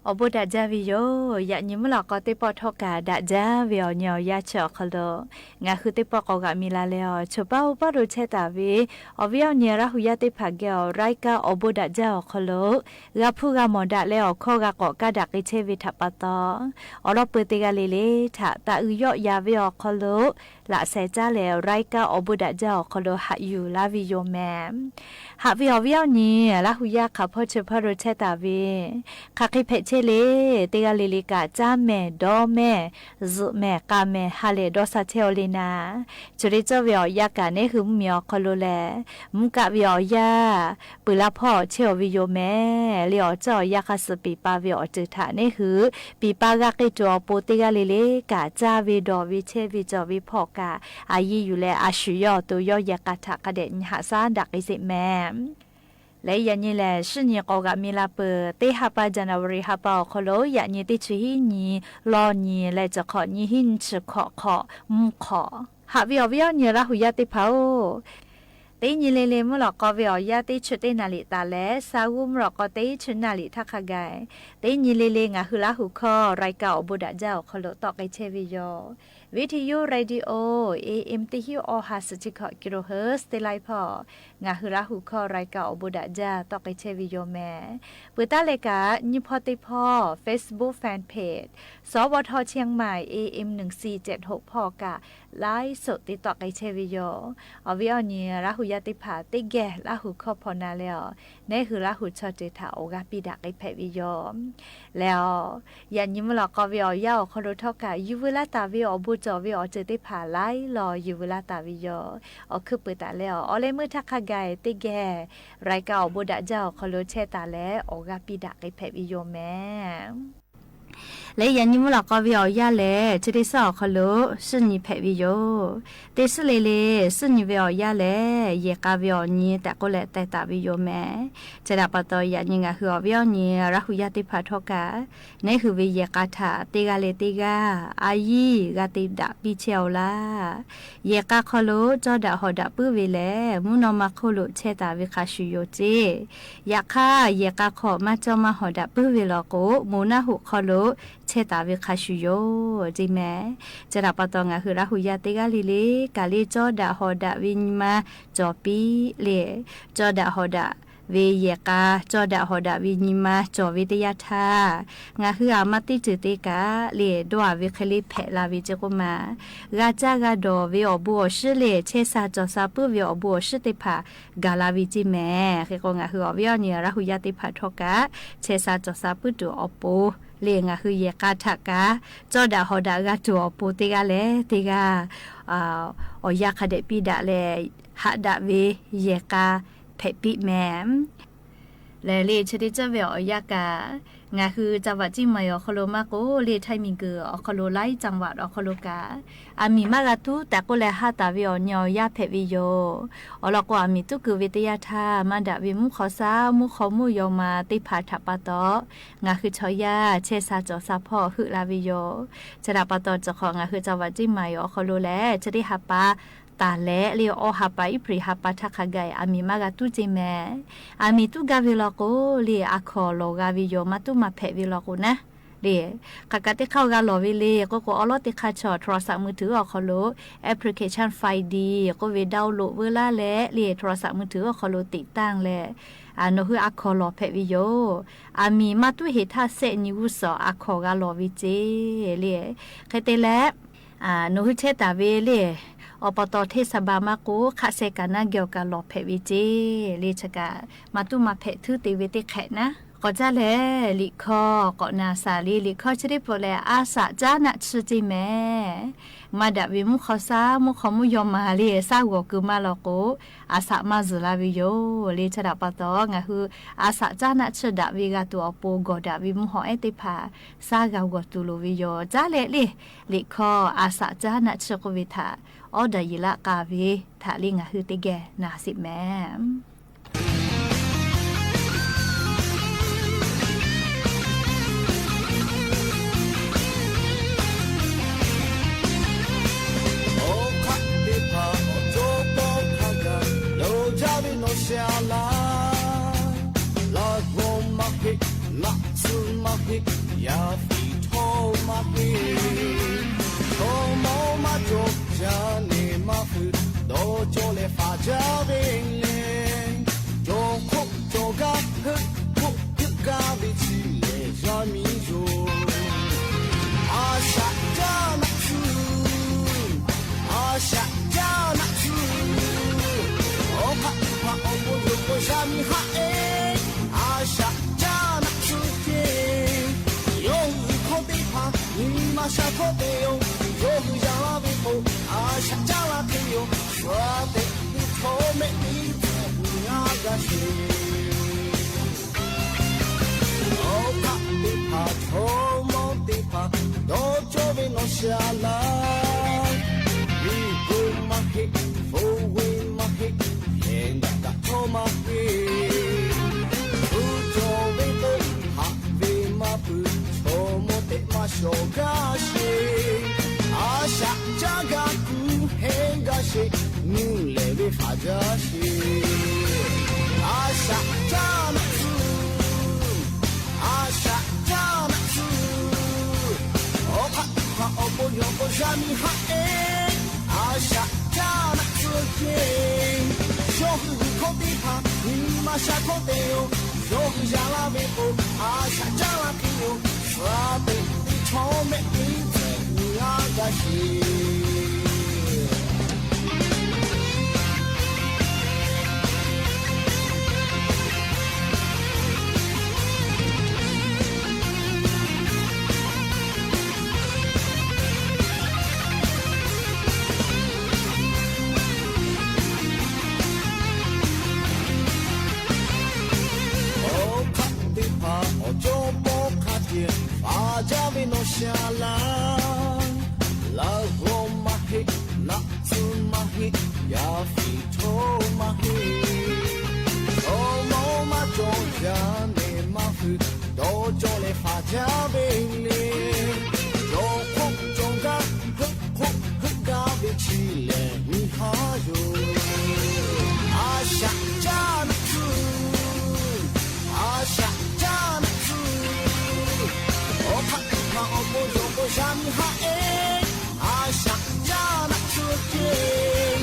Awˬ bon daꞈ jaˇ ve yoˬ. Yaꞈ nyi mvuhˇ lawꞈ k'aw teˇ pawˆ htawˇ kaꞈ daꞈ jaˇ ve awˬ nyi awˬ yanˇ chi awˬ hk'aw lo ngaˬ hui teˇ pawˆ k'awꞈ g'aꞈ mi la leh, awˬ choˬ paˇ oˇ paˇ lo chehˇ taˍ ve awˬ viˉ awˬ nyi Laˇ hu yaˇ teˇ hpaˍ geh awˬ รายการ awˬ bon daꞈ jaˇ awˬ hk'aw lo g'a hpuˇ g'a mawˬ daꞈ leh awˬ hkawˇ g'a k'awꞈ kaˇ daꞈ k'ai chehˇ ve htaꞈ pa taw, awˬ lawn peuˬ teˇ g'aˇ le le htaꞈ taꞈ uiˍ yawˆ yaˍ ve awˬ hk'aw lo laꞈ sheh caˉ leh รายการ awˬ bon daꞈ jaˇ awˬ hk'aw lo haꞈ yuˬ laˇ ve yoˬ mehˍ. Haꞈ ve awˬ viˉ awˬ nyi Laˇ hu yaˇ hk'aˬ hpawˇ chi hpawˇ lo chehˇ taˍ ve, hk'aˬ hk'e hpehꞈ chehˇ le, teˇ g'aˇ le le kaꞈ caˇ mehˍ dawˇ mehˍ zuhꞈ mehˍ k'a mehˍ ha lehˬ dawˇ sha chehˇ-aw le naˍ, chi hk'e cawˇ ve awˬ yanˇ kaꞈ neˉ hui mvuhˇmiˬ awˬ hk'aw lo lehˬ, mvuhˇ kaˆ ve awˬ yanˇ peuˬ laˇ hpawˇ chehˇ-aw ve yoˬ mehˍ. Le awˬ ceuˬ awˬ yanˇ hk'a suh piˍ pa ve awˬ ceuˬ htaꞈ neˉ hui piˍ pa g'a k'ai tuˬ awˬ pon teˇ g'aˇ le le kaꞈ caˇ ve dawˬ ve chehˇ ve cawˬ ve hpawˇ kaꞈ a yiˇ yuˬ leh a shuˍ yawˇ awˬ to yawˇ yehˬ k'a htaꞈ hk'a dehꞈ nyi haꞈ shaˉ daꞈ k'ai sheˍ mehˍ. Leh yaꞈ nyi lehˬ, shinˉ nyi k'awꞈ g'aꞈ mi la peuˬ teˇ ha pa January ha pa awˬ hk'aw lo yaꞈ nyi teˇ chi hiˉ nyi, lawˇ nyi leh chi hk'awꞈ nyi hiˉ nyi chi hkawꞈ hk'awꞈ mvuhˇ hk'awꞈ. Haꞈ ve awˬ viˉ awˬ nyi Laˇ hu yaˇ teˇ hpaˍ-oˬ, teˇ nyi le le mvuhˇ lawꞈ k'aw ve awˬ yanˇ teˇ chi teˇ naˍ riˍ taˍ leh, sa g'uˇ mvuhˇ lawꞈ k'aw teˇ chi naˍ riˍ htaˇ hk'a gaˬ, teˇ nyi le le ngaˬ hui Laˇ hu hkawˇ รายการ awˬ bon daꞈ jaˇ awˬ hk'aw lo tawˆ k'ai chehˇ ve yoˬ. Viˉ hti yuˇ radio A M teˇ hiˉ awˬ ha suhˍ chi hkawꞈ kilohertz teˇ laiˉ hpawˇ ngaˬ hui Laˇ hu hkawˇ รายการ awˬ bon daꞈ jaˇ tawˆ k'ai chehˇ ve yoˬ mehˍ. Peuˬ taˉ leh kaꞈ nyiˇ hpawˇ teˇ hpawˇ Facebook fan page สวท เชียงใหม่ A M หนึ่งสี่เจ็ดหก hpawˇ kaꞈ ไลฟ์สด te tawˆ k'ai chehˇ ve yoˬ. Awˬ viˉ awˬ nyi Laˇ hu yaˇ teˇ hpaˍ teˇ geh Laˇ hu hkawˇ hpaw na leh-aˬ, neˉ hui Laˇ hu chaw ceuˬ htaꞈ awˬ g'aˇ piˇ daꞈ k'ai hpehꞈ ve yoˬ. Leh-aˬ, yaꞈ nyi mvuhˇ lawꞈ k'aw ve awˬ yanˇ awˬ hk'aw lo htawˇ kaꞈ yuˬ veu laˇ taˍ ve awˬ bon cawˬ ve awˬ ceuˬ teˇ hpaˍ laiˉ law yuˬ veu laˇ taˍ ve yoˬ. Awˬ hkuiˉ peuˬ taˍ leh-aˬ, awˬ leh meuˇ htaˇ hk'a gaˬ teˇ geh รายการ awˬ bon daꞈ jaˇ awˬ hk'aw lo chehˇ taˍ leh awˬ g'aˇ piˇ daꞈ k'ai hpehꞈ ve yoˬ mehˍ. Leh yaꞈ nyi mvuhˇ lawꞈ k'aw ve awˬ yanˇ lehˬ, chi teˇ suhˉ awˬ hk'aw lo suhˉ nyi hpehꞈ ve yoˬ. Teˇ suhˉ le le suhˉ nyi ve awˬ yanˇ lehˬ, yehˬ k'a ve awˬ nyi tehꞈ k'oˆ leh teh taˍ ve yoˬ mehˍ. Chi htaꞈ pa taw, yaꞈ nyi ngaˬ hui awˬ viˉ awˬ nyi Laˇ hu yaˇ teˇ hpaˍ htawˇ kaꞈ, neˉ hui ve yehˬ k'a htaꞈ teˇ g'aˇ le teˇ g'aˇ a yiˇ g'a te daꞈ piˇ chehˇ-aw laˇ. Yehˬ k'a hk'aw lo cawˇ daꞈ hawˍ daꞈ puiˉ ve lehˬ, mvuhˇ naw ma hk'oˆ lo chehˇ taˍ ve hk'a shuˍ yoˬ ceˇ. Yaꞈ hk'aˇ, yehˬ k'a hk'aw maˇ cawˇ maˇ hawˍ daꞈ puiˉ ve law k'o, moˍ naˆ hoꞈ hk'aw lo chehˇ taˍ ve hk'a shuˍ yoˬ ceˇ mehˍ. Chi htaꞈ pa taw, ngaˬ hui Laˇ hu yaˇ teˇ g'aˇ le le kaꞈ le cawˇ daꞈ hawˍ daꞈ ve nyi ma cawˬ piˇ le. Cawˇ daꞈ hawˍ daꞈ ve yehˬ k'a, cawˇ daꞈ hawˍ daꞈ ve nyi ma cawˬ ve teˇ yanˇ htaˇ, ngaˬ hui aˬ ma teˇ ceuˬ te kaꞈ le dawˇ-a ve hk'e le hpehꞈ la ve ceˇ k'oˆ ma. G'a caˇ g'a dawˬ ve awˬ bon awˬ shinˉ le chehˇ sha cawˬ sha puiˉ ve awˬ bon awˬ shinˉ teˇ hpaˍ gaˬ la ve ceˇ mehˍ. Hk'e k'o, ngaˬ hui awˬ viˉ awˬ nyi Laˇ hu yaˇ teˇ hpaˍ htawˇ kaꞈ chehˇ sha cawˬ sha puiˉ tuˬ awˬ pon le ngaˬ hui yehˬ k'a htaꞈ kaꞈ cawˇ daꞈ hawˍ daꞈ g'a tuˬ awˬ pon teˇ g'aˇ leh teˇ g'aˇ awˬ yanˇ hk'a dehꞈ piˇ daꞈ leh haꞈ daꞈ ve yehˬ k'a hpehꞈ piˇ mehˍ. Lehˬ le chi teˇ ceuˬ ve awˬ yanˇ kaꞈ, ngaˬ hui จังหวัดเชียงใหม่ awˬ hk'aw lo maˇ k'o le, htaiˇ miˬguiˬ awˬ hk'aw lo laiˉ จังหวัด awˬ hk'aw lo kaꞈ, aˬ miˍ maˇ g'a tuˉ tehꞈ k'oˆ leh haˆ taˍ ve awˬ nyi awˬ yanˇ hpehꞈ ve yoˬ. Awˬ lawn k'o, aˬ miˍ tuˉ kuiˬ ve teˇ yanˇ htaˇ, maˇ daꞈ ve mvuhˇ hk'aw shaˉ mvuhˇ hk'aw mvuhˇ yaw ma teˇ hpaˍ htaꞈ pa taw, ngaˬ hui chaw yaˇ chehˇ sha cawˬ sha hpawˇ heuˆ la ve yoˬ. Chi htaꞈ pa taw, chi hk'awꞈ ngaˬ hui จังหวัดเชียงใหม่ awˬ hk'aw lo lehˬ, chi teˇ ha pa taˍ leh le, awˇ ha pa April ha pa htaˇ hk'a gaˬ aˬ miˍ maˇ g'a tuˉ ceˇ mehˍ. Aˬ miˍ tuˉ gaˇ ve law k'o le, a hkawnˍ lawˬ g'a ve yoˬ. Maˇ tuˉ maˇ hpehꞈ ve law k'o naˉ le, hk'aˬ kaꞈ teˇ hk'aˇ g'a lawˬ ve le k'oˆ k'o, awˬ lawˉ teˇ hk'aˇ chaw โทรศัพท์มือถือ awˬ hk'aw lo application Find k'oˆ ve ดาวน์โหลด veu laˇ leh le, โทรศัพท์มือถือ awˬ hk'aw lo ติดตั้ง leh, nawˬ hui a hkawnˍ lawˬ hpehꞈ ve yoˬ. Aˬ miˍ maˇ tuˉ heˍ htaˇ sehˆ nyi g'uˇ suhˍ a hkawnˍ g'a lawˬ ve ceˇ le. Hk'e te leh, nawˬ hui chehˇ taˍ ve le, awˬ pa taw เทศบาล maˇ k'o, hk'aˆ seh kaꞈ naˉ geh awˬ kaꞈ lawˬ hpehꞈ ve ceˇ le. Chi kaꞈ maˇ tuˉ maˇ hpehꞈ htuˉ te ve teˇ hk'ehꞈ naˉ. K'awꞈ caˇ leh liꞈ hkawˇ k'awꞈ na shaˍ le. Liꞈ hkawˇ chi teˇ pawˆ lehˬ, a shaꞈ caˉ naˆ chiˇ ceˇ mehˍ. Maˇ daꞈ ve mvuhˇ hk'aw shaˉ mvuhˇ hk'aw mvuhˇ yaw ma le, shaˉ g'awˬ kuiˬ maˇ law k'o, a shaꞈ maˇ zuhˬ la ve yoˬ le. Chi htaꞈ pa taw, ngaˬ hui a shaꞈ caˉ naˆ chiˇ daꞈ ve g'a tuˬ awˬ pon gawˬ daꞈ ve mvuhˇ hawˉ ehˉ teˇ hpaˍ shaˉ g'a g'awˬ tuˬ loˍ ve yoˬ. Caˉ leh le, liꞈ hkawˇ a shaꞈ caˉ naˆ chiˇ k'oˆ ve htaꞈ awˉ daꞈ yeˬ laˆ k'a ve htaꞈ le ngaˬ hui teˇ geh na sheˍ mehˍ. Awˬ hk'aˆ teˇ hpaˍ awˬ cawˇ pawˆ hk'a gaˬ loˍ jaˇ ve nawˬ sha laˇ. Laꞈ g'awˇ maˇ heˆ, laꞈ tsuhˇ maˇ heˆ, Yaˇ fiˍ htawˇ maˇ heˆ. Chaw mawˇ maˇ cawˬ, yaˇ nehˬ maˇ fuiˍ, dawˇ cawˇ leh faˍ jaˇ ve le. Cawˬ hk'oˆ cawˬ gaˇ, heuˆ hk'oˆ heuˆ gaˇ ve chi lehˬ yaˇ miˇ yoˬ. A shaꞈ caˇ naˆ tcuhˇ, a shaꞈ caˇ naˆ tcuhˇ. Awˬ hk'aˆ teˇ hpaˍ awˬ bon yawˬ k'o yaˇ miˇ haˆ e. A shaꞈ caˇ naˆ tcuhˇ ceˇ. Yawˇ hui hkawˇ teˇ hpaˍ nyi ma sha hkawˇ te yoˬ. Yawˇ hui yaˇ laˇ ve k'o, a shaꞈ caˇ laˇ te yoˬ. Shu a teꞈ teˇ chaw mehˆ teˇ tcuhˇ ngaˇ g'a sheˍ. Awˬ hk'aˆ teˇ hpaˍ chaw mawˇ teˇ hpaˍ dawˇ cawˇ ve nawˬ sha laˇ. Liꞈ gu maˇ heˆ, hpu ve maˇ heˆ, hkeh daꞈ kaꞈ htawˇ maˇ heˆ. Hpu cawˬ ve k'o, haꞈ ve maˇ peuˬ, chaw mawˇ tehꞈ maˇ shawˍ gaˇ sheˍ. A shaꞈ caˇ gaˇ kuˬ hehnˇ gaˇ sheˍ, nuˇ lehˬ ve faˍ jaˇ sheˍ. A shaꞈ caˇ naˆ tcuhˇ, a shaꞈ caˇ naˆ tcuhˇ. Awˬ hk'aˆ teˇ hpaˍ awˬ bon yawˬ k'o yaˇ miˇ haˆ e. A shaꞈ caˇ naˆ tcuhˇ ceˇ. Yawˇ hui hkawˇ teˇ hpaˍ nyi ma sha hkawˇ te yoˬ. Yawˇ hui yaˇ laˇ ve k'o, a shaꞈ caˇ laˇ te yoˬ. Shu a teꞈ teˇ chaw mehˆ teˇ tcuhˇ ngaˇ g'a sheˍ. Awˬ hk'aˆ teˇ hpaˍ awˬ cawˇ pawˇ hk'a ceh faˍ jaˇ ve nawˬ sha laˇ. Laˇ g'awˇ maˇ heˆ, naˆ tcuhˇ maˇ heˆ, yaˇ fiˍ htawˇ maˇ heˆ. Chaw mawˇ maˇ cawˬ, yaˇ nehˬ maˇ fuiˍ, dawˇ cawˇ leh faˍ jaˇ ve le. Cawˬ hk'oˆ cawˬ gaˇ, heuˆ hk'oˆ heuˆ gaˇ ve chi lehˬ miˇ haˉ yoˬ. A shaꞈ caˇ naˆ tcuhˇ, a shaꞈ caˇ naˆ tcuhˇ. Awˬ hk'aˆ teˇ hpaˍ awˬ bon yawˬ k'o yaˇ miˇ haˆ e. A shaꞈ caˇ naˆ tcuhˇ ceˇ.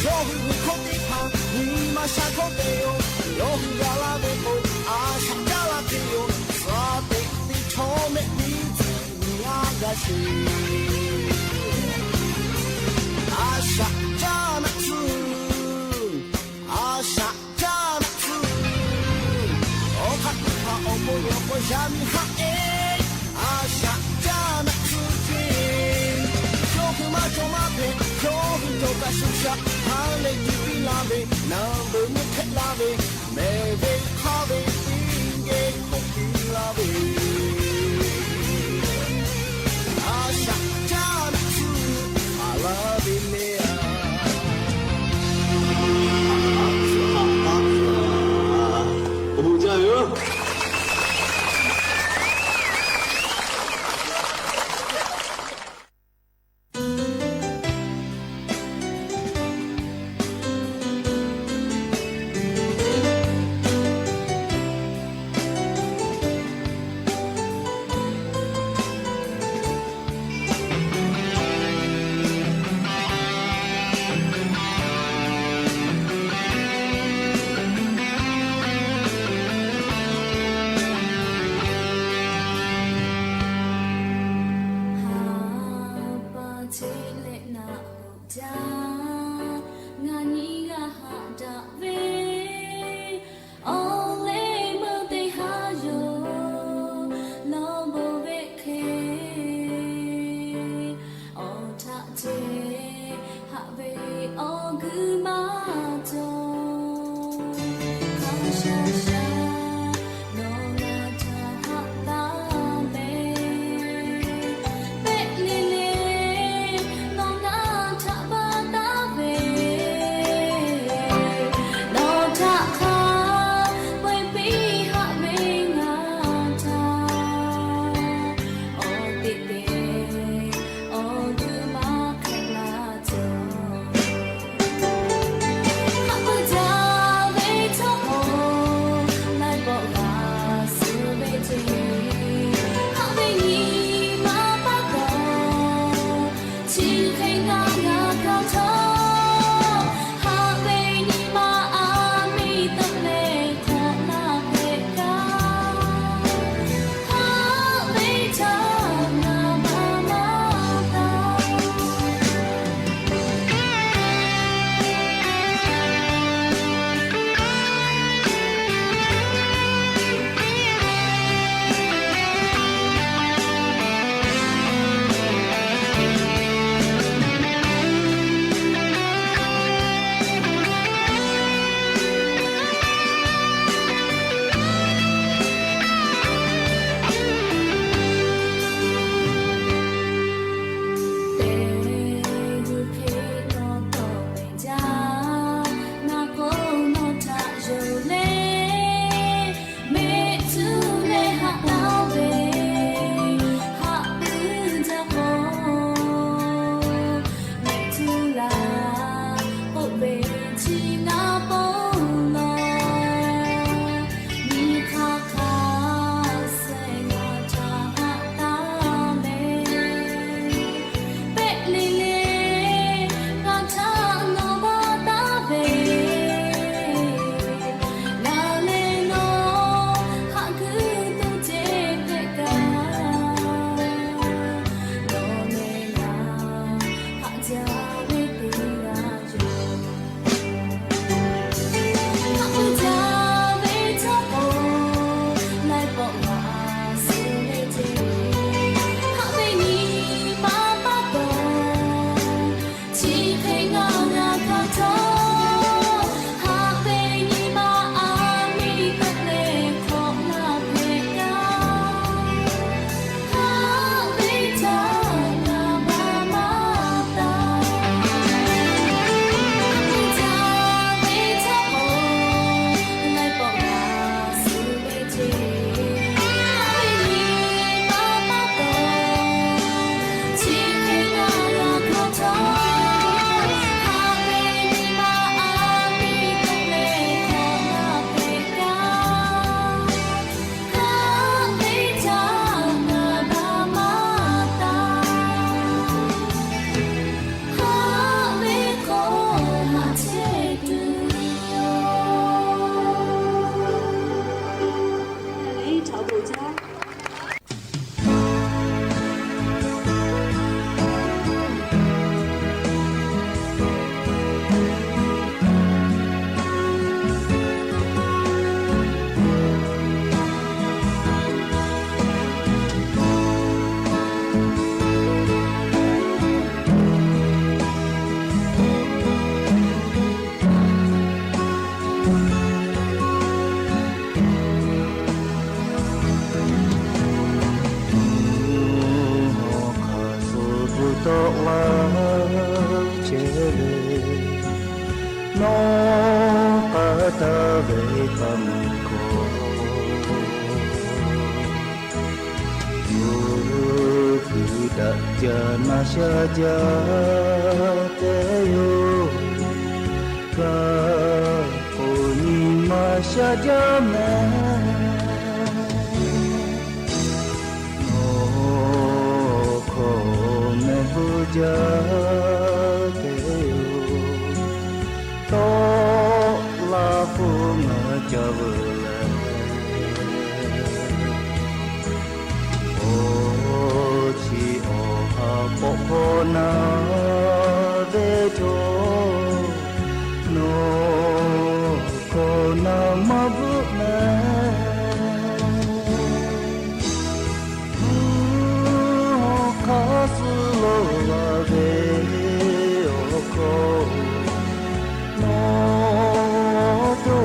Yawˇ hui hkawˇ teˇ hpaˍ nyi ma sha hkawˇ te yoˬ. Yawˇ hui yaˇ laˇ ve k'o, a shaꞈ caˇ laˇ te yoˬ. Shu a teꞈ teˇ chaw mehˆ teˇ tcuhˇ ngaˇ g'a sheˍ. A shaꞈ caˇ naˆ tcuhˇ, a shaꞈ caˇ naˆ tcuhˇ. Awˬ hk'aˆ teˇ hpaˍ awˬ bon yawˬ k'o yaˇ miˇ haˆ e. A shaꞈ caˇ naˆ tcuhˇ ceˇ. Yawˇ hui maˇ cawˬ maˇ hpehꞈ, yawˇ hui cawˬ kaꞈ shu shaꞈ ha leh ji piˇ la ve, naˍ beuꞈ meuˇ hk'ehˆ la ve, mehˬ ve hk'aˇ ve teˇ geh k'awꞈ piˇ la ve. A shaꞈ caˇ naˆ tcuhˇ a la ve le. Awˬ bon jaˇ ve yoˬ. ve pa meuˬ hkawˇ, oˇ kuiˬ daꞈ jaˇ na sha jaˇ te yoˬ. Kaꞈ k'o nyi ma sha jaˇ mehˍ. Nawˬ hkawˇ mehˆ hu jaˇ te yoˬ. Tawˆ la k'o ngaˬ ca veuˬ leh, awˬ chi awˬ ha k'awꞈ hk'awꞈ na ve cawˬ, nawˬ hkawˇ na maˇ bvuhˆ mehˍ. Mvuhˇ hawˉ hk'aˇ suh lo la ve awˬ hkawˇ, nawˬ to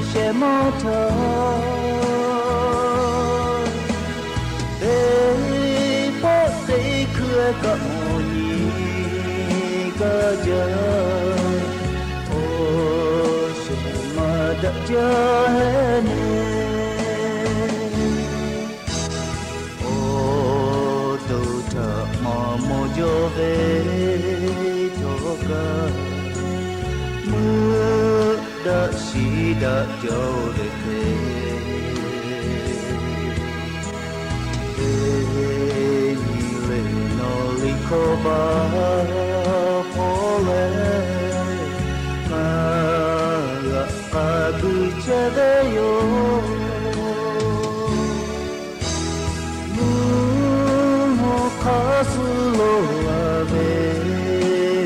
shehˍ maˇ htaˇ, teˇ pawˆ teˇ hkui kaꞈ mawˬ nyi gaˇ jaˇ. Awˬ shehˍ maˇ daꞈ jaˇ heˆ ne. Awˬ to htaꞈ maˇ mawˬ jaw ve cawˬ kaꞈ, meuˆ daꞈ shiˍ daꞈ jaˇ ve hk'e, teˇ nyi le nawˬ liꞈ hkawˇ ba hpawˇ leh, ngaˬ g'aꞈ k'a guiˬ chehˇ ve yoˬ. Mvuhˇ hawˉ hk'aˇ suh lo la ve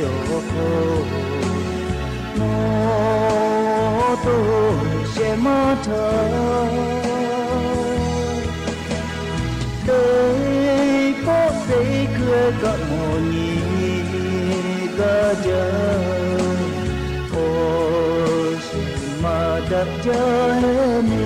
awˬ hkawˇ, nawˬ to shehˍ maˇ htaˇ, teˇ pawˆ teˇ hkui kaꞈ mawˬ nyi gaˇ jaˇ. Awˬ shehˍ maˇ daꞈ jaˇ heˆ ne.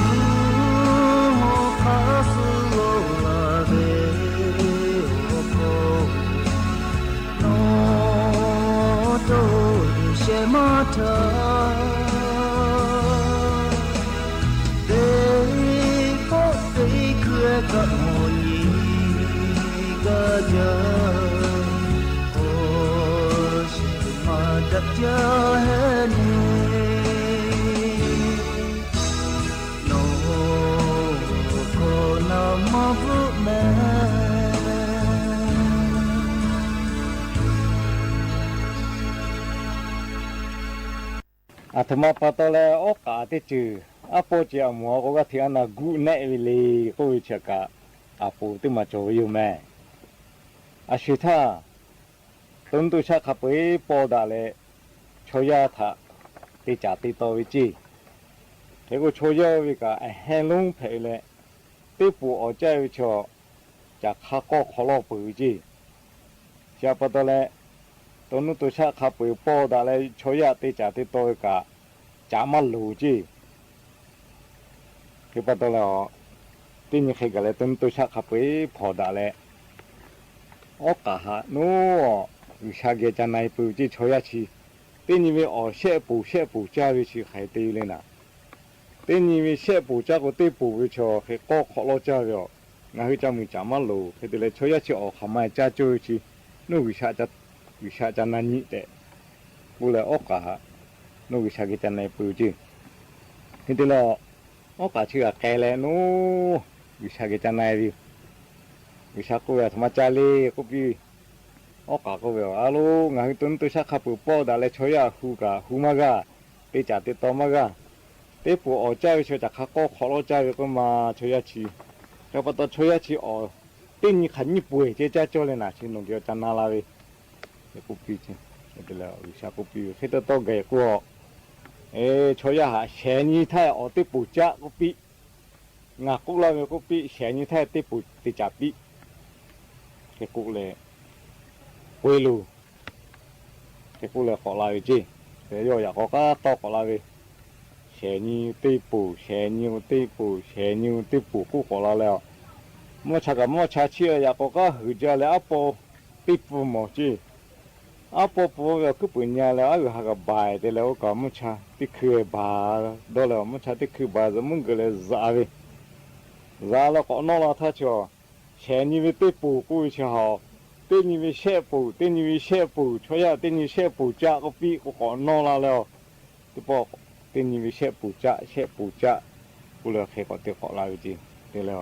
Mvuhˇ hawˉ hk'aˇ suh lo la ve awˬ hkawˇ, nawˬ to shehˍ maˇ htaˇ, teˇ pawˆ teˇ hkui kaꞈ mawˬ nyi gaˇ jaˇ. Awˬ shehˍ maˇ daꞈ jaˇ heˆ ne. Nawˬ hkawˇ na maˇ bvuhˆ mehˍ. Aˬ htoꞈ ma pa taw leh awˉ k'aꞈ teˇ ceuˬ aˉ pawˇ ceh aˬ moˍ a k'o g'aˇ hteꞈ a naˬ guˆ nehˆ ve le k'oˆ ve chi kaꞈ, aˬ poˍ teˇ maˬ cawˬ ve yoˬ mehˍ. A sho htaˇ, to nuˇ to shaˆ hk'a peu-eˬ paw daꞈ leh, chaw yaˇ htaꞈ te caˍ te taw ve ceˇ. Hk'e k'o chaw yaˇ ve kaꞈ a heh lonˉ hpehꞈ ve leh, teˇ poˍ awˍ caˇ ve chaw, caˬ hk'a k'awˇ hk'awꞈ lawˇ peuˬ ve ceˇ. Chi pa taw leh, to nuˇ to shaˆ hk'a peu-eˬ paw daꞈ leh chaw yaˇ te caˍ te taw ve kaꞈ, caꞈ maˇ loˍ ceˇ. Hk'e pa taw leh, teˇ nyi hk'e gaˬ leh to nuˇ to shaˆ hk'a peu-eˬ hpawnˬ daꞈ leh, awˉ k'aꞈ haꞈ naˉ, G'uiˬsha geh ca na-e peuˬ ve ceˇ chaw yaˇ chi. Teˇ nyi ve awˬ shehˆ poˍ shehˆ poˍ caˇ ve chi hk'aˬ hk'e te ve le naˍ. Teˇ nyi ve shehˆ poˍ caˇ k'o teˇ poˍ ve chaw hk'e k'awˇ hk'awꞈ lawˇ caˇ ve aˬ. Ngaˬ hui ca muiˬ caꞈ maˇ loˍ hk'e te leh chaw yaˇ chi awˬ hk'aˬ ma caˇ cawˇ ve chi, naˉ G'uiˬsha ca na nyi tehꞈ k'oˆ leh awˉ k'aꞈ htaꞈ nawˬ G'uiˬsha geh ca na-e peuˬ ceˇ. Hk'e te leh, awˉ k'aꞈ chi g'aꞈ k'ai leh nawˬ G'uiˬsha geh ca na-e ve yoˬ. G'uiˬsha k'oˆ ve, Aˬ htoꞈ ma ca le k'oˆ piˇ ve, awˉ k'aꞈ k'oˆ ve, A loˬ, ngaˬ hui to nuˇ to shaˆ hk'a peuˬ pawˆ daꞈ leh chaw yaˇ hu kaꞈ hu maˇ g'a, te caˍ te taw maˇ g'a. Teˇ poˬ awˍ caˇ ve chi htaꞈ hk'a k'awˇ hk'awꞈ lawˇ caˇ ve k'oˆ ma, chaw yaˇ chi. Yaꞈ pa taw chaw yaˇ chi awˬ teˇ nyi hk'aˬ nyiˇ peuˬ eˬ ceh caˇ cawˇ leh naˍ chi nawˬ geh awˬ ca na la ve, k'oˆ piˇ ceˇ. G'uiˬsha k'oˆ piˇ ve, Hk'e te taw gaˬ k'o, chaw yaˇ htaꞈ shehˍ nyi htaˇ awˬ teˇ poˬ caˆ k'oˆ piˇ. Ngaˬ k'oˆ laˇ ve k'oˆ piˇ, shehˍ nyi htaˇ teˇ poˬ te caˍ piˇ. Hk'e k'oˆ leh, k'oꞈ-e loˬ. Hk'e k'oˆ leh k'awꞈ la ve ceˇ. Yawˇ yaꞈ k'aw k'aˉ tawˇ k'awꞈ la ve, shehˍ nyi teˇ poˬ, shehˍ nyi teˇ poˬ, shehˍ nyi teˇ poˬ k'oˆ k'awꞈ la leh, mvuhˇ cha kaꞈ mvuhˇ cha chiˇ leh yaꞈ k'aw k'aˉ huiˍ jaˇ leh aˉ paw teˇ pfuhˇ mawˬ ceˇ. Aˉ paw pfuhˇ ve awˬ hkuiˉ puiˍ nya leh aˉ g'uiˬ ha kaꞈ baˬ te leh oˇ kaꞈ mvuhˇ cha teˇ hkui baˬ dawˇ leh, mvuhˇ cha teˇ hkui baˬ zuhꞈ mvuhˇ geuꞈ leh zaꞈ ve, zaꞈ leh k'awꞈ nawˇ la htaˇ chi, shehˍ nyi ve teˇ poˬ k'oˆ ve chi htaꞈ, teˇ nyi ve shehˆ poˬ, teˇ nyi ve shehˆ poˬ, chaw yaˇ teˇ nyi shehˆ poˬ caˆ k'oˆ piˇ k'o k'awꞈ nawˇ la leh, teˇ pawˆ teˇ nyi ve shehˆ poˬ caˆ, shehˆ poˬ caˆ k'oˆ leh hk'e k'awꞈ te k'awꞈ la ve ceˇ. Te leh,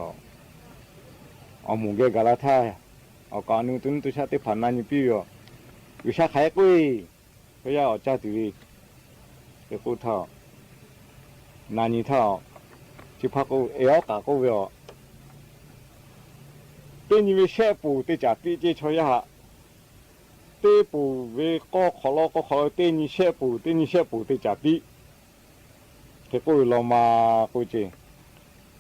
awˬ moˍ geh gaˬ la htaˇ, awˬ kaˍ awˬ nu to nuˇ to shaˆ teˇ hpaˍ na nyi piˇ ve yoˬ. G'uiˬsha hk'aˬ hk'e k'oˆ-e, chaw yaˇ awˬ caˇ tuˬ ve, te k'oˆ htaˇ, na nyi htaˇ, chi hpaˇ k'oˆ, Eˬ, awˉ k'aꞈ k'oˆ ve, Teˇ nyi ve shehˆ poˬ te caˍ piˇ ceˇ chaw yaˇ htaꞈ. Teˇ poˬ ve k'awˇ hk'awꞈ lawˇ k'awˇ hk'awꞈ lawˇ teˇ nyi shehˆ poˬ, teˇ nyi shehˆ poˬ te caˍ piˇ. Hk'e k'oˆ ve law ma k'oˆ ve ceˇ.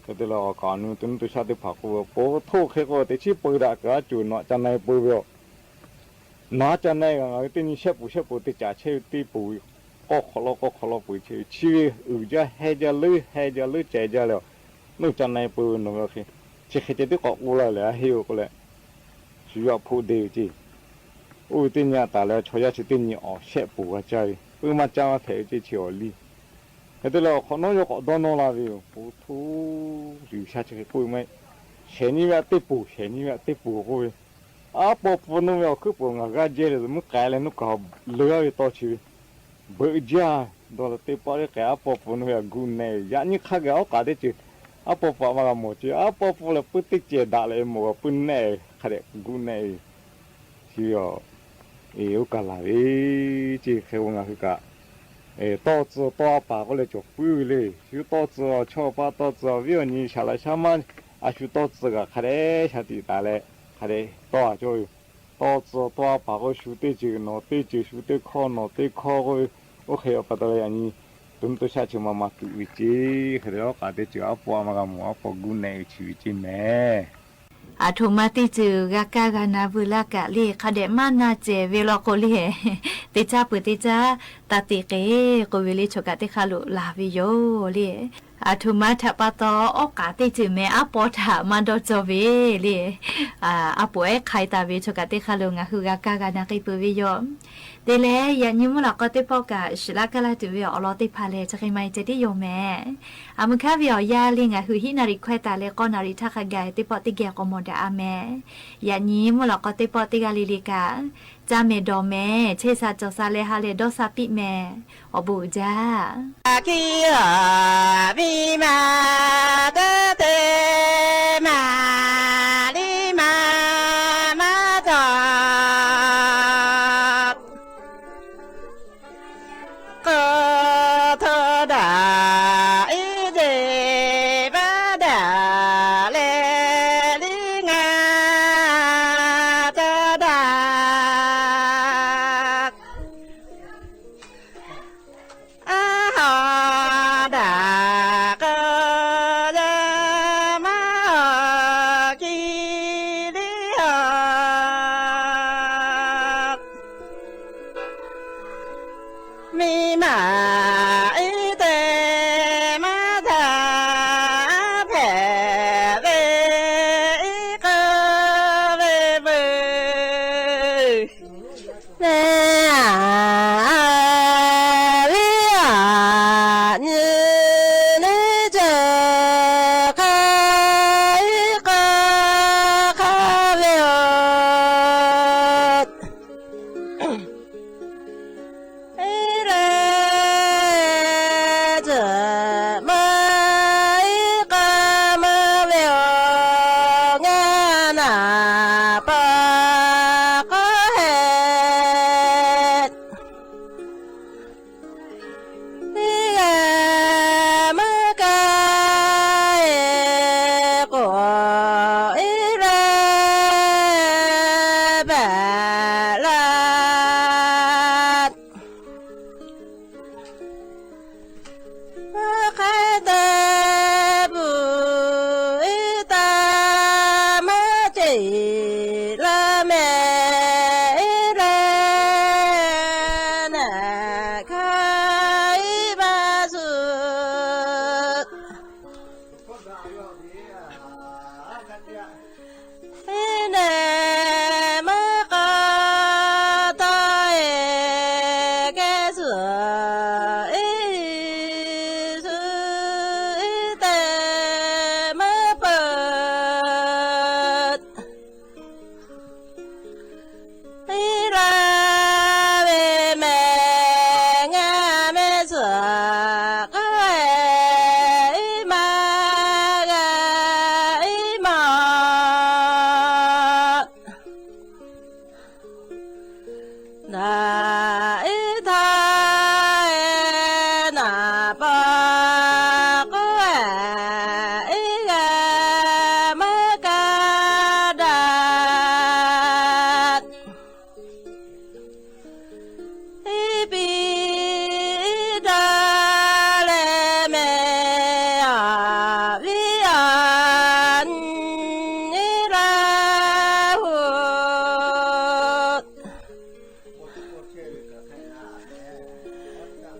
Hk'e te leh awˬ kaˍ awˬ nu to nuˇ to shaˆ teˇ hpaˍ k'oˆ ve, Po htoˇ, hk'e k'oˆ ve teˇ chiˉ peu daꞈ kaꞈ a cuˬ nawˬ ca na-e peu ve yoˬ. Nawˬ ca na-e kaꞈ ngaˬ hui teˇ nyi shehˆ poˬ shehˆ poˬ te caˍ chehˇ ve teˇ poˬ ve k'awˇ hk'awꞈ lawˇ k'awˇ hk'awꞈ lawˇ peu chehˇ ve chi ve uiˍ jaˇ heh jaˇ leuˉ heh jaˇ leuˉ ceh jaˇ leh, nawˬ ca na-e peu ve nawˬ ve hk'e, chi hk'e ceh tiˉ k'awꞈ k'oˆ laˇ leh a heˆ-oˬ k'oˆ leh, shu yaˇ hpoˆ deˇ ve ceˇ. Oˇ ve teˇ nyi a taˍ leh chaw yaˇ chi teˇ nyi awˬ shehˆ poˬ g'a caˇ ve, puiˉ maˇ caˇ maˇ hpehꞈ ve ceˇ chi awˬ liˇ. Hk'e te leh awˬ hk'awꞈ nawˉ yawˇ k'awꞈ dawˇ nawˇ la ve yoˬ. Po htoˇ, G'uiˬsha chi hk'e k'oˆ ve maˇ heˆ. Shehˍ nyi ve aꞈ teˇ poˬ, shehˍ nyi ve aꞈ teˇ poˬ k'oˆ ve, aˉ paw pfuhˇ nawˇ ve awˬ hkuiˉ puiˍ ngaˬ g'aˇ jehˇ leh zuhꞈ mvuhˇ k'ai leh nawˬ kaꞈ leuˉ-a ve tawˇ chi ve, beuꞈ jaˇ dawˇ leh teˇ paˆ teˇ k'ai aˉ paw pfuhˇ nawˇ ve aꞈ gu neh ve. Yaꞈ nyi hk'a gaˬ awˉ k'aꞈ teˇ ceuˬ aˉ paw pfuhˇ aꞈ maˇ g'a mawˬ ceˇ. Aˉ paw pfuhˇ lehˬ puiˉ teˇ cehˬ daꞈ leh mawˬ g'a puiˉ nehˆ ve hk'a dehꞈ gu nehˆ ve. Chi ve a, eˬ, oˇ kaˬ laˬ ve ceˇ. Hk'e k'o ngaˬ hui kaꞈ tawˇ tcuh tawˇ a paˍ k'oˆ leh cawˬ puiˉ ve le. Shu tawˇ tcuh awˬ chawˇ paˆ tawˇ tcuh awˬ viˉ awˬ nyi shaˍ laꞈ shaˉ maˇ a shu tawˇ tcuh kaꞈ hk'a dehꞈ shaˍ tiꞈ taˍ leh hk'a dehꞈ tawˇ a cawˇ ve yoˬ. Tawˇ tcuh tawˇ a paˍ k'o shu teˇ ceuˬ nawˬ teˇ ceuˬ, shu teˇ hkawˇ nawˬ teˇ hkawˇ k'oˆ ve, oˇ hk'e a pa taw leh yaꞈ nyi to nuˇ to shaˆ chi ma ma tuꞈ ve ceˇ. Hk'e te awˉ k'aꞈ teˇ ceuˬ aˉ paw a maˇ g'a mawˬ, aˉ paw gu nehˆ ve chi ve ceˇ mehˍ. Aˬ htoꞈ ma teˇ ceuˬ g'a kaˇ g'a na veu laˇ kaꞈ le, hk'a dehꞈ maˇ na cehˬ ve law k'o le, teˇ caˉ peuˬ teˇ caˉ taˇ te k'e k'oˆ ve le, chaw kaꞈ teˇ hk'aˇ lo laˬ ve yoˬ le. Aˬ htoꞈ ma htaꞈ pa taw awˉ k'aꞈ teˇ ceuˬ mehˍ aˉ paw htaꞈ maˇ dawˇ cawˇ ve le. Aˉ poꞈ ehˉ hk'ai taˍ ve chaw kaꞈ teˇ hk'aˇ lo ngaˬ hui g'a kaˇ g'a na k'ai peuˬ ve yoˬ. Te leh yaꞈ nyi mvuhˇ lawꞈ k'aw teˇ pawˆ kaꞈ shiˍ laˇ kaˇ laˇ tuˬ ve awˬ lawn teˇ hpaˍ lehˬ, chi hk'e maˇ heˆ ceh tiˉ yoˬ mehˍ. Aˬ mvuh hkanˉ ve awˬ yanˇ le ngaˬ hui hiˉ naˍ riˍ hkawehˇ taˍ leh k'awˇ naˍ riˍ htaˇ hk'a gaˬ teˇ pawˆ teˇ geh k'awꞈ mawˬ daꞈ-a mehˍ. Yaꞈ nyi mvuhˇ lawꞈ k'aw teˇ pawˆ teˇ g'aˇ le le kaꞈ, caˇ mehˍ dawˬ mehˍ, chehˇ sha cawˬ sha leh ha leh dawˇ sha piˇ mehˍ. Awˬ bon uiˍ jaˇ. Kiˇ a, miˇ ma teˇ te, maˍ liˇ ma maˇ cawˬ. K'o hto daꞈ iˉ jeˬ maˇ daꞈ leh liˇ ngaˇ caˇ daꞈ. Aˉ haw daꞈ k'o yaˇ maˇ haw kiˇ liˇ haw. Miˇ ma iˉ te maˇ htaꞈ hpehꞈ ve iˉ k'o ve veuˬ. Neˇ a, viˉ a, nyi liˇ cawˬ hk'a iˉ k'o hk'a ve yoˬ. tcuhˬ iˉ shu iˉ te meuˉ peuˬ. Iˉ la ve mehˬ ngaˬ mehˬ tcuhˬ k'oˆ ve, iˉ ma g'a iˉ ma. Naˬ iˉ htaˇ e naˍ pa k'oˆ ve, iˉ g'a meuˉ kaˇ daꞈ. Iˉ piˇ iˉ daꞈ leh mehˬ aˍ viˉ aˍ nyi iˉ laˇ huˍ.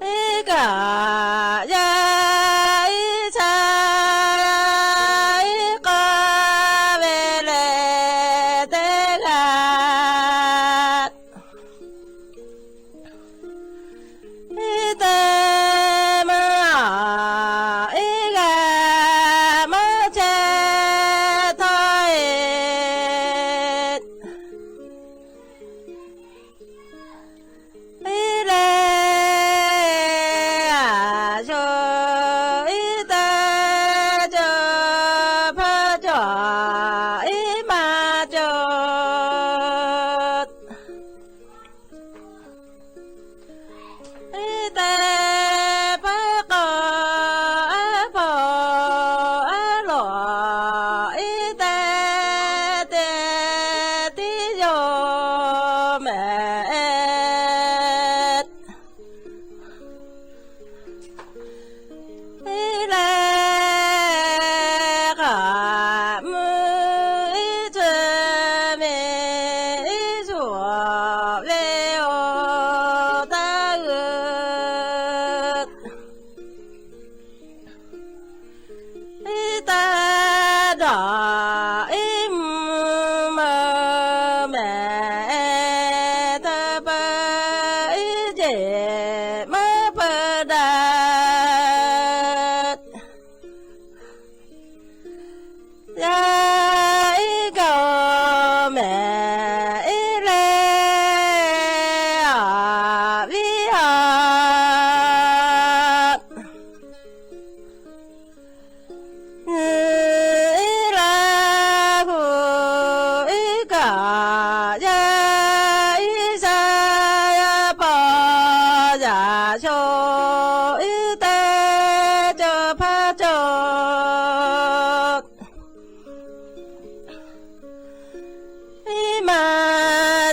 Iˉ kaꞈ yaˇ iˉ chaˇ yaˇ iˉ k'aˇ ve lehˬ teˇ g'aˇ. Iˉ te meuˇ aꞈ iˉ g'a meuˉ chehˇ htawˇ e, iˉ leh aˬ sho iˉ te cawˬ hpaˇ cawˬ iˉ ma cawˬ. Iˉ te peuˉ k'o aˉ hpaw aˉ lawˬ iˉ te te tiˉ yoˬ mehˍ. Iˉ leh k'aꞈ mvuh iˉ ceuˬ mehˍ iˉ zuhˬ ve oˬ taˇ g'euꞈ. Iˉ taˇ dawˬ iˉ mvuh meuˍ mehˍ, taˇ pa iˉ jeˬ meuˉ peuˬ daꞈ. Yaˇ iˉ kaoˬ mehˍ iˉ leh aˍ viˉ aˍ nyi iˉ laˇ huˍ iˉ kaꞈ yaˇ iˉ shaˉ yaˇ paw yaꞈ sho iˉ te cawˬ hpaˇ cawˬ. Iˉ ma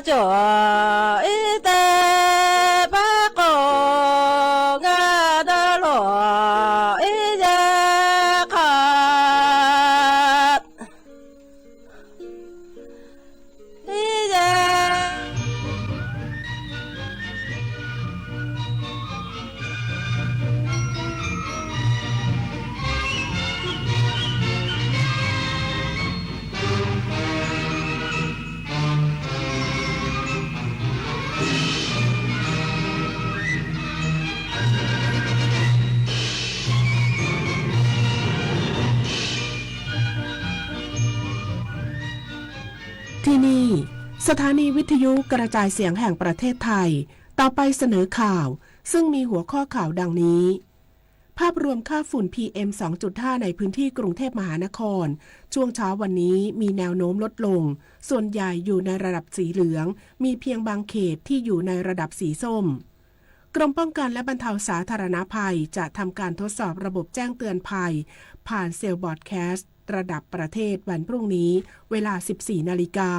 cawˬ iˉ te paˉ k'o, ngaˬ daˇ lawˬ iˉ yaˇ hk'aꞈ, iˉ yaˇที่นี่ สถานีวิทยุกระจายเสียงแห่งประเทศไทย ต่อไปเสนอข่าว ซึ่งมีหัวข้อข่าวดังนี้ ภาพรวมค่าฝุ่น พีเอ็ม สองจุดห้า ในพื้นที่กรุงเทพมหานคร ช่วงเช้าวันนี้มีแนวโน้มลดลง ส่วนใหญ่อยู่ในระดับสีเหลือง มีเพียงบางเขตที่อยู่ในระดับสีส้ม กรมป้องกันและบรรเทาสาธารณภัยจะทำการทดสอบระบบแจ้งเตือนภัย ผ่านเซลล์บรอดแคสต์ระดับประเทศวันพรุ่งนี้ เวลา สิบสี่นาฬิกา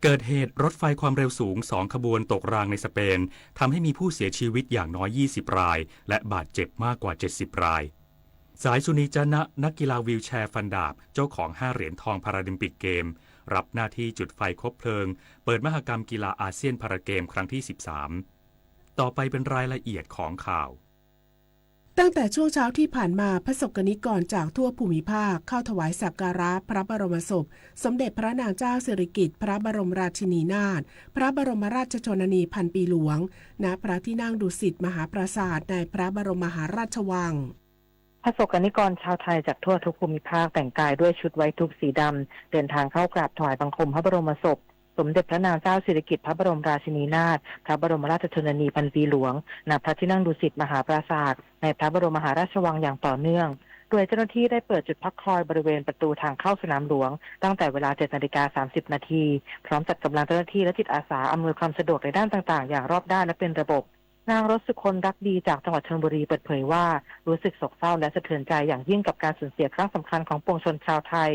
เกิดเหตุรถไฟความเร็วสูงสองขบวนตกรางในสเปน ทำให้มีผู้เสียชีวิตอย่างน้อย ยี่สิบ ราย และบาดเจ็บมากกว่า เจ็ดสิบ ราย สายสุนี จนะ นักกีฬาวีลแชร์ฟันดาบ เจ้าของห้าเหรียญทองพาราลิมปิกเกม รับหน้าที่จุดไฟคบเพลิง เปิดมหกรรมกีฬาอาเซียนพาราเกมครั้งที่ สิบสาม ต่อไปเป็นรายละเอียดของข่าว ตั้งแต่ช่วงเช้าที่ผ่านมา พระสงฆ์นิกรจากทั่วภูมิภาคเข้าถวายสักการะพระบรมศพ สมเด็จพระนางเจ้าสิริกิติ์ พระบรมราชินีนาถ พระบรมราชชนนีพันปีหลวง ณ พระที่นั่งดุสิตมหาปราสาท ในพระบรมมหาราชวัง พระสงฆ์นิกรชาวไทยจากทั่วทุกภูมิภาคแต่งกายด้วยชุดไว้ทุกข์สีดำ เดินทางเข้ากราบถวายบังคมพระบรมศพ สมเด็จพระนางเจ้าสิริกิติ์ พระบรมราชินีนาถ พระบรมราชชนนีพันปีหลวง ณ พระที่นั่งดุสิตมหาปราสาท ในพระบรมมหาราชวังอย่างต่อเนื่อง โดยเจ้าหน้าที่ได้เปิดจุดพักคอยบริเวณประตูทางเข้าสนามหลวง ตั้งแต่เวลา เจ็ดนาฬิกาสามสิบนาที พร้อมจัดกำลังเจ้าหน้าที่และจิตอาสาอำนวยความสะดวกในด้านต่างๆ อย่างรอบด้านและเป็นระบบ นางรสสุคน รักดี จากจังหวัดชลบุรีเปิดเผยว่า รู้สึกโศกเศร้าและสะเทือนใจอย่างยิ่งกับการสูญเสียครั้งสำคัญของปวงชนชาวไทย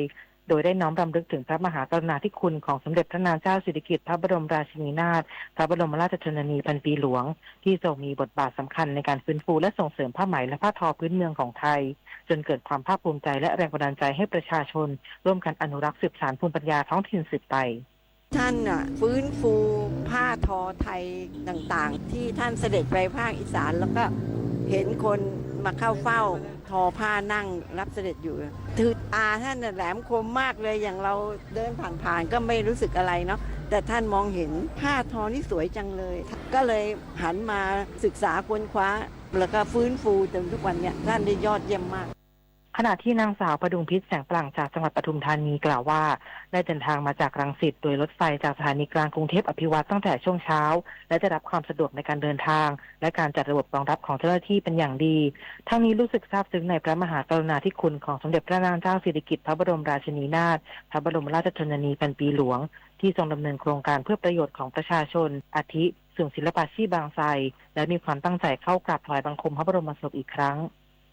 โดยได้น้อมรำลึกถึงพระมหากรุณาธิคุณของสมเด็จพระนางเจ้าสิริกิติ์ พระบรมราชินีนาถ พระบรมราชชนนีพันปีหลวง ที่ทรงมีบทบาทสำคัญในการฟื้นฟูและส่งเสริมผ้าไหมและผ้าทอพื้นเมืองของไทย จนเกิดความภาคภูมิใจและแรงบันดาลใจให้ประชาชนร่วมกันอนุรักษ์สืบสานภูมิปัญญาท้องถิ่นสืบไป ท่านน่ะฟื้นฟูผ้าทอไทยต่างๆ ที่ท่านเสด็จไปภาคอีสาน แล้วก็เห็นคนมาเข้าเฝ้าทอผ้านั่งรับเสด็จอยู่ คือตาท่านน่ะแหลมคมมากเลย อย่างเราเดินผ่านๆ ก็ไม่รู้สึกอะไรเนาะ แต่ท่านมองเห็นผ้าทอนี่สวยจังเลย ก็เลยหันมาศึกษาค้นคว้า แล้วก็ฟื้นฟูจนทุกวันเนี้ยท่านได้ยอดเยี่ยมมาก ขณะที่นางสาวพดุงพิช แสงปลั่ง จากจังหวัดปทุมธานีกล่าวว่า ได้เดินทางมาจากรังสิตโดยรถไฟจากสถานีกลางกรุงเทพอภิวัฒน์ตั้งแต่ช่วงเช้า และได้รับความสะดวกในการเดินทาง และการจัดระบบรองรับของเจ้าหน้าที่เป็นอย่างดี ทั้งนี้รู้สึกซาบซึ้งในพระมหากรุณาธิคุณของสมเด็จพระนางเจ้าสิริกิติ์ พระบรมราชินีนาถ พระบรมราชชนนีพันปีหลวง ที่ทรงดำเนินโครงการเพื่อประโยชน์ของประชาชน อาทิ ศูนย์ศิลปาชีพบางไทร และมีความตั้งใจเข้ากราบถวายบังคมพระบรมศพอีกครั้ง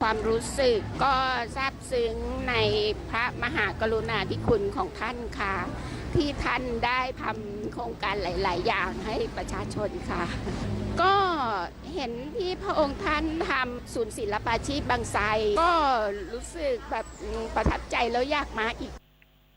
ความรู้สึกก็ซาบซึ้งในพระมหากรุณาธิคุณของท่านค่ะ ที่ท่านได้ทำโครงการหลายๆ อย่างให้ประชาชนค่ะ ก็เห็นที่พระองค์ท่านทำศูนย์ศิลปาชีพบางไทร ก็รู้สึกแบบ อืม ประทับใจแล้วอยากมาอีก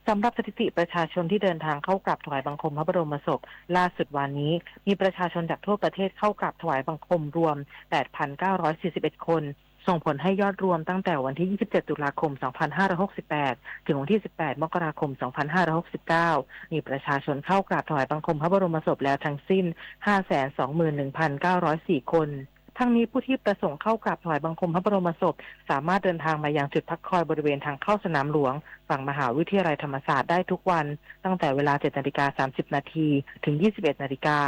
สำหรับสถิติประชาชนที่เดินทางเข้ากราบถวายบังคมพระบรมศพ ล่าสุดวันนี้ มีประชาชนจากทั่วประเทศเข้ากราบถวายบังคมรวม แปดพันเก้าร้อยสี่สิบเอ็ด คน ส่งผลให้ยอดรวมตั้งแต่วันที่ ยี่สิบเจ็ด ตุลาคม สองพันห้าร้อยหกสิบแปด ถึงวันที่ สิบแปด มกราคม สองพันห้าร้อยหกสิบเก้า มีประชาชนเข้ากราบถวายบังคมพระบรมศพแล้วทั้งสิ้น ห้าแสนสองหมื่นหนึ่งพันเก้าร้อยสี่ คน ทั้งนี้ผู้ที่ประสงค์เข้ากราบถวายบังคมพระบรมศพ สามารถเดินทางมายังจุดพักคอยบริเวณทางเข้าสนามหลวง ฝั่งมหาวิทยาลัยธรรมศาสตร์ได้ทุกวัน ตั้งแต่เวลา เจ็ดนาฬิกาสามสิบนาที ถึง ยี่สิบเอ็ดนาฬิกา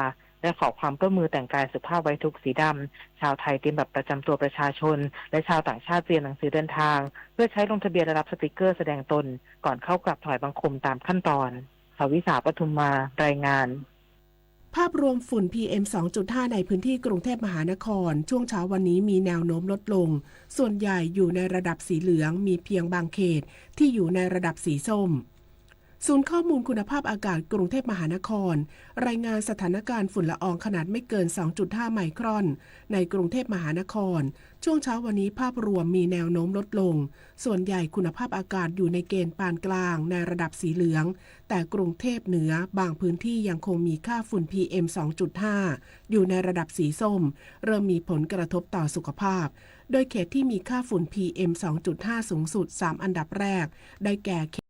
และขอความร่วมมือแต่งกายสุภาพไว้ทุกข์สีดำ ชาวไทยเตรียมบัตรประจำตัวประชาชน และชาวต่างชาติเตรียมหนังสือเดินทาง เพื่อใช้ลงทะเบียนและรับสติกเกอร์แสดงตน ก่อนเข้ากราบถวายบังคมตามขั้นตอน สวิสา ปทุมมา รายงาน ภาพรวมฝุ่น พีเอ็ม สองจุดห้า ในพื้นที่กรุงเทพมหานคร ช่วงเช้าวันนี้มีแนวโน้มลดลง ส่วนใหญ่อยู่ในระดับสีเหลือง มีเพียงบางเขตที่อยู่ในระดับสีส้ม ศูนย์ข้อมูลคุณภาพอากาศกรุงเทพมหานคร รายงานสถานการณ์ฝุ่นละอองขนาดไม่เกิน สองจุดห้า ไมครอน ในกรุงเทพมหานคร ช่วงเช้าวันนี้ภาพรวมมีแนวโน้มลดลง ส่วนใหญ่คุณภาพอากาศอยู่ในเกณฑ์ปานกลางในระดับสีเหลือง แต่กรุงเทพเหนือบางพื้นที่ยังคงมีค่าฝุ่น พีเอ็ม สองจุดห้า อยู่ในระดับสีส้ม เริ่มมีผลกระทบต่อสุขภาพ โดยเขตที่มีค่าฝุ่น พีเอ็ม สองจุดห้า สูงสุด สาม อันดับแรก ได้แก่เขต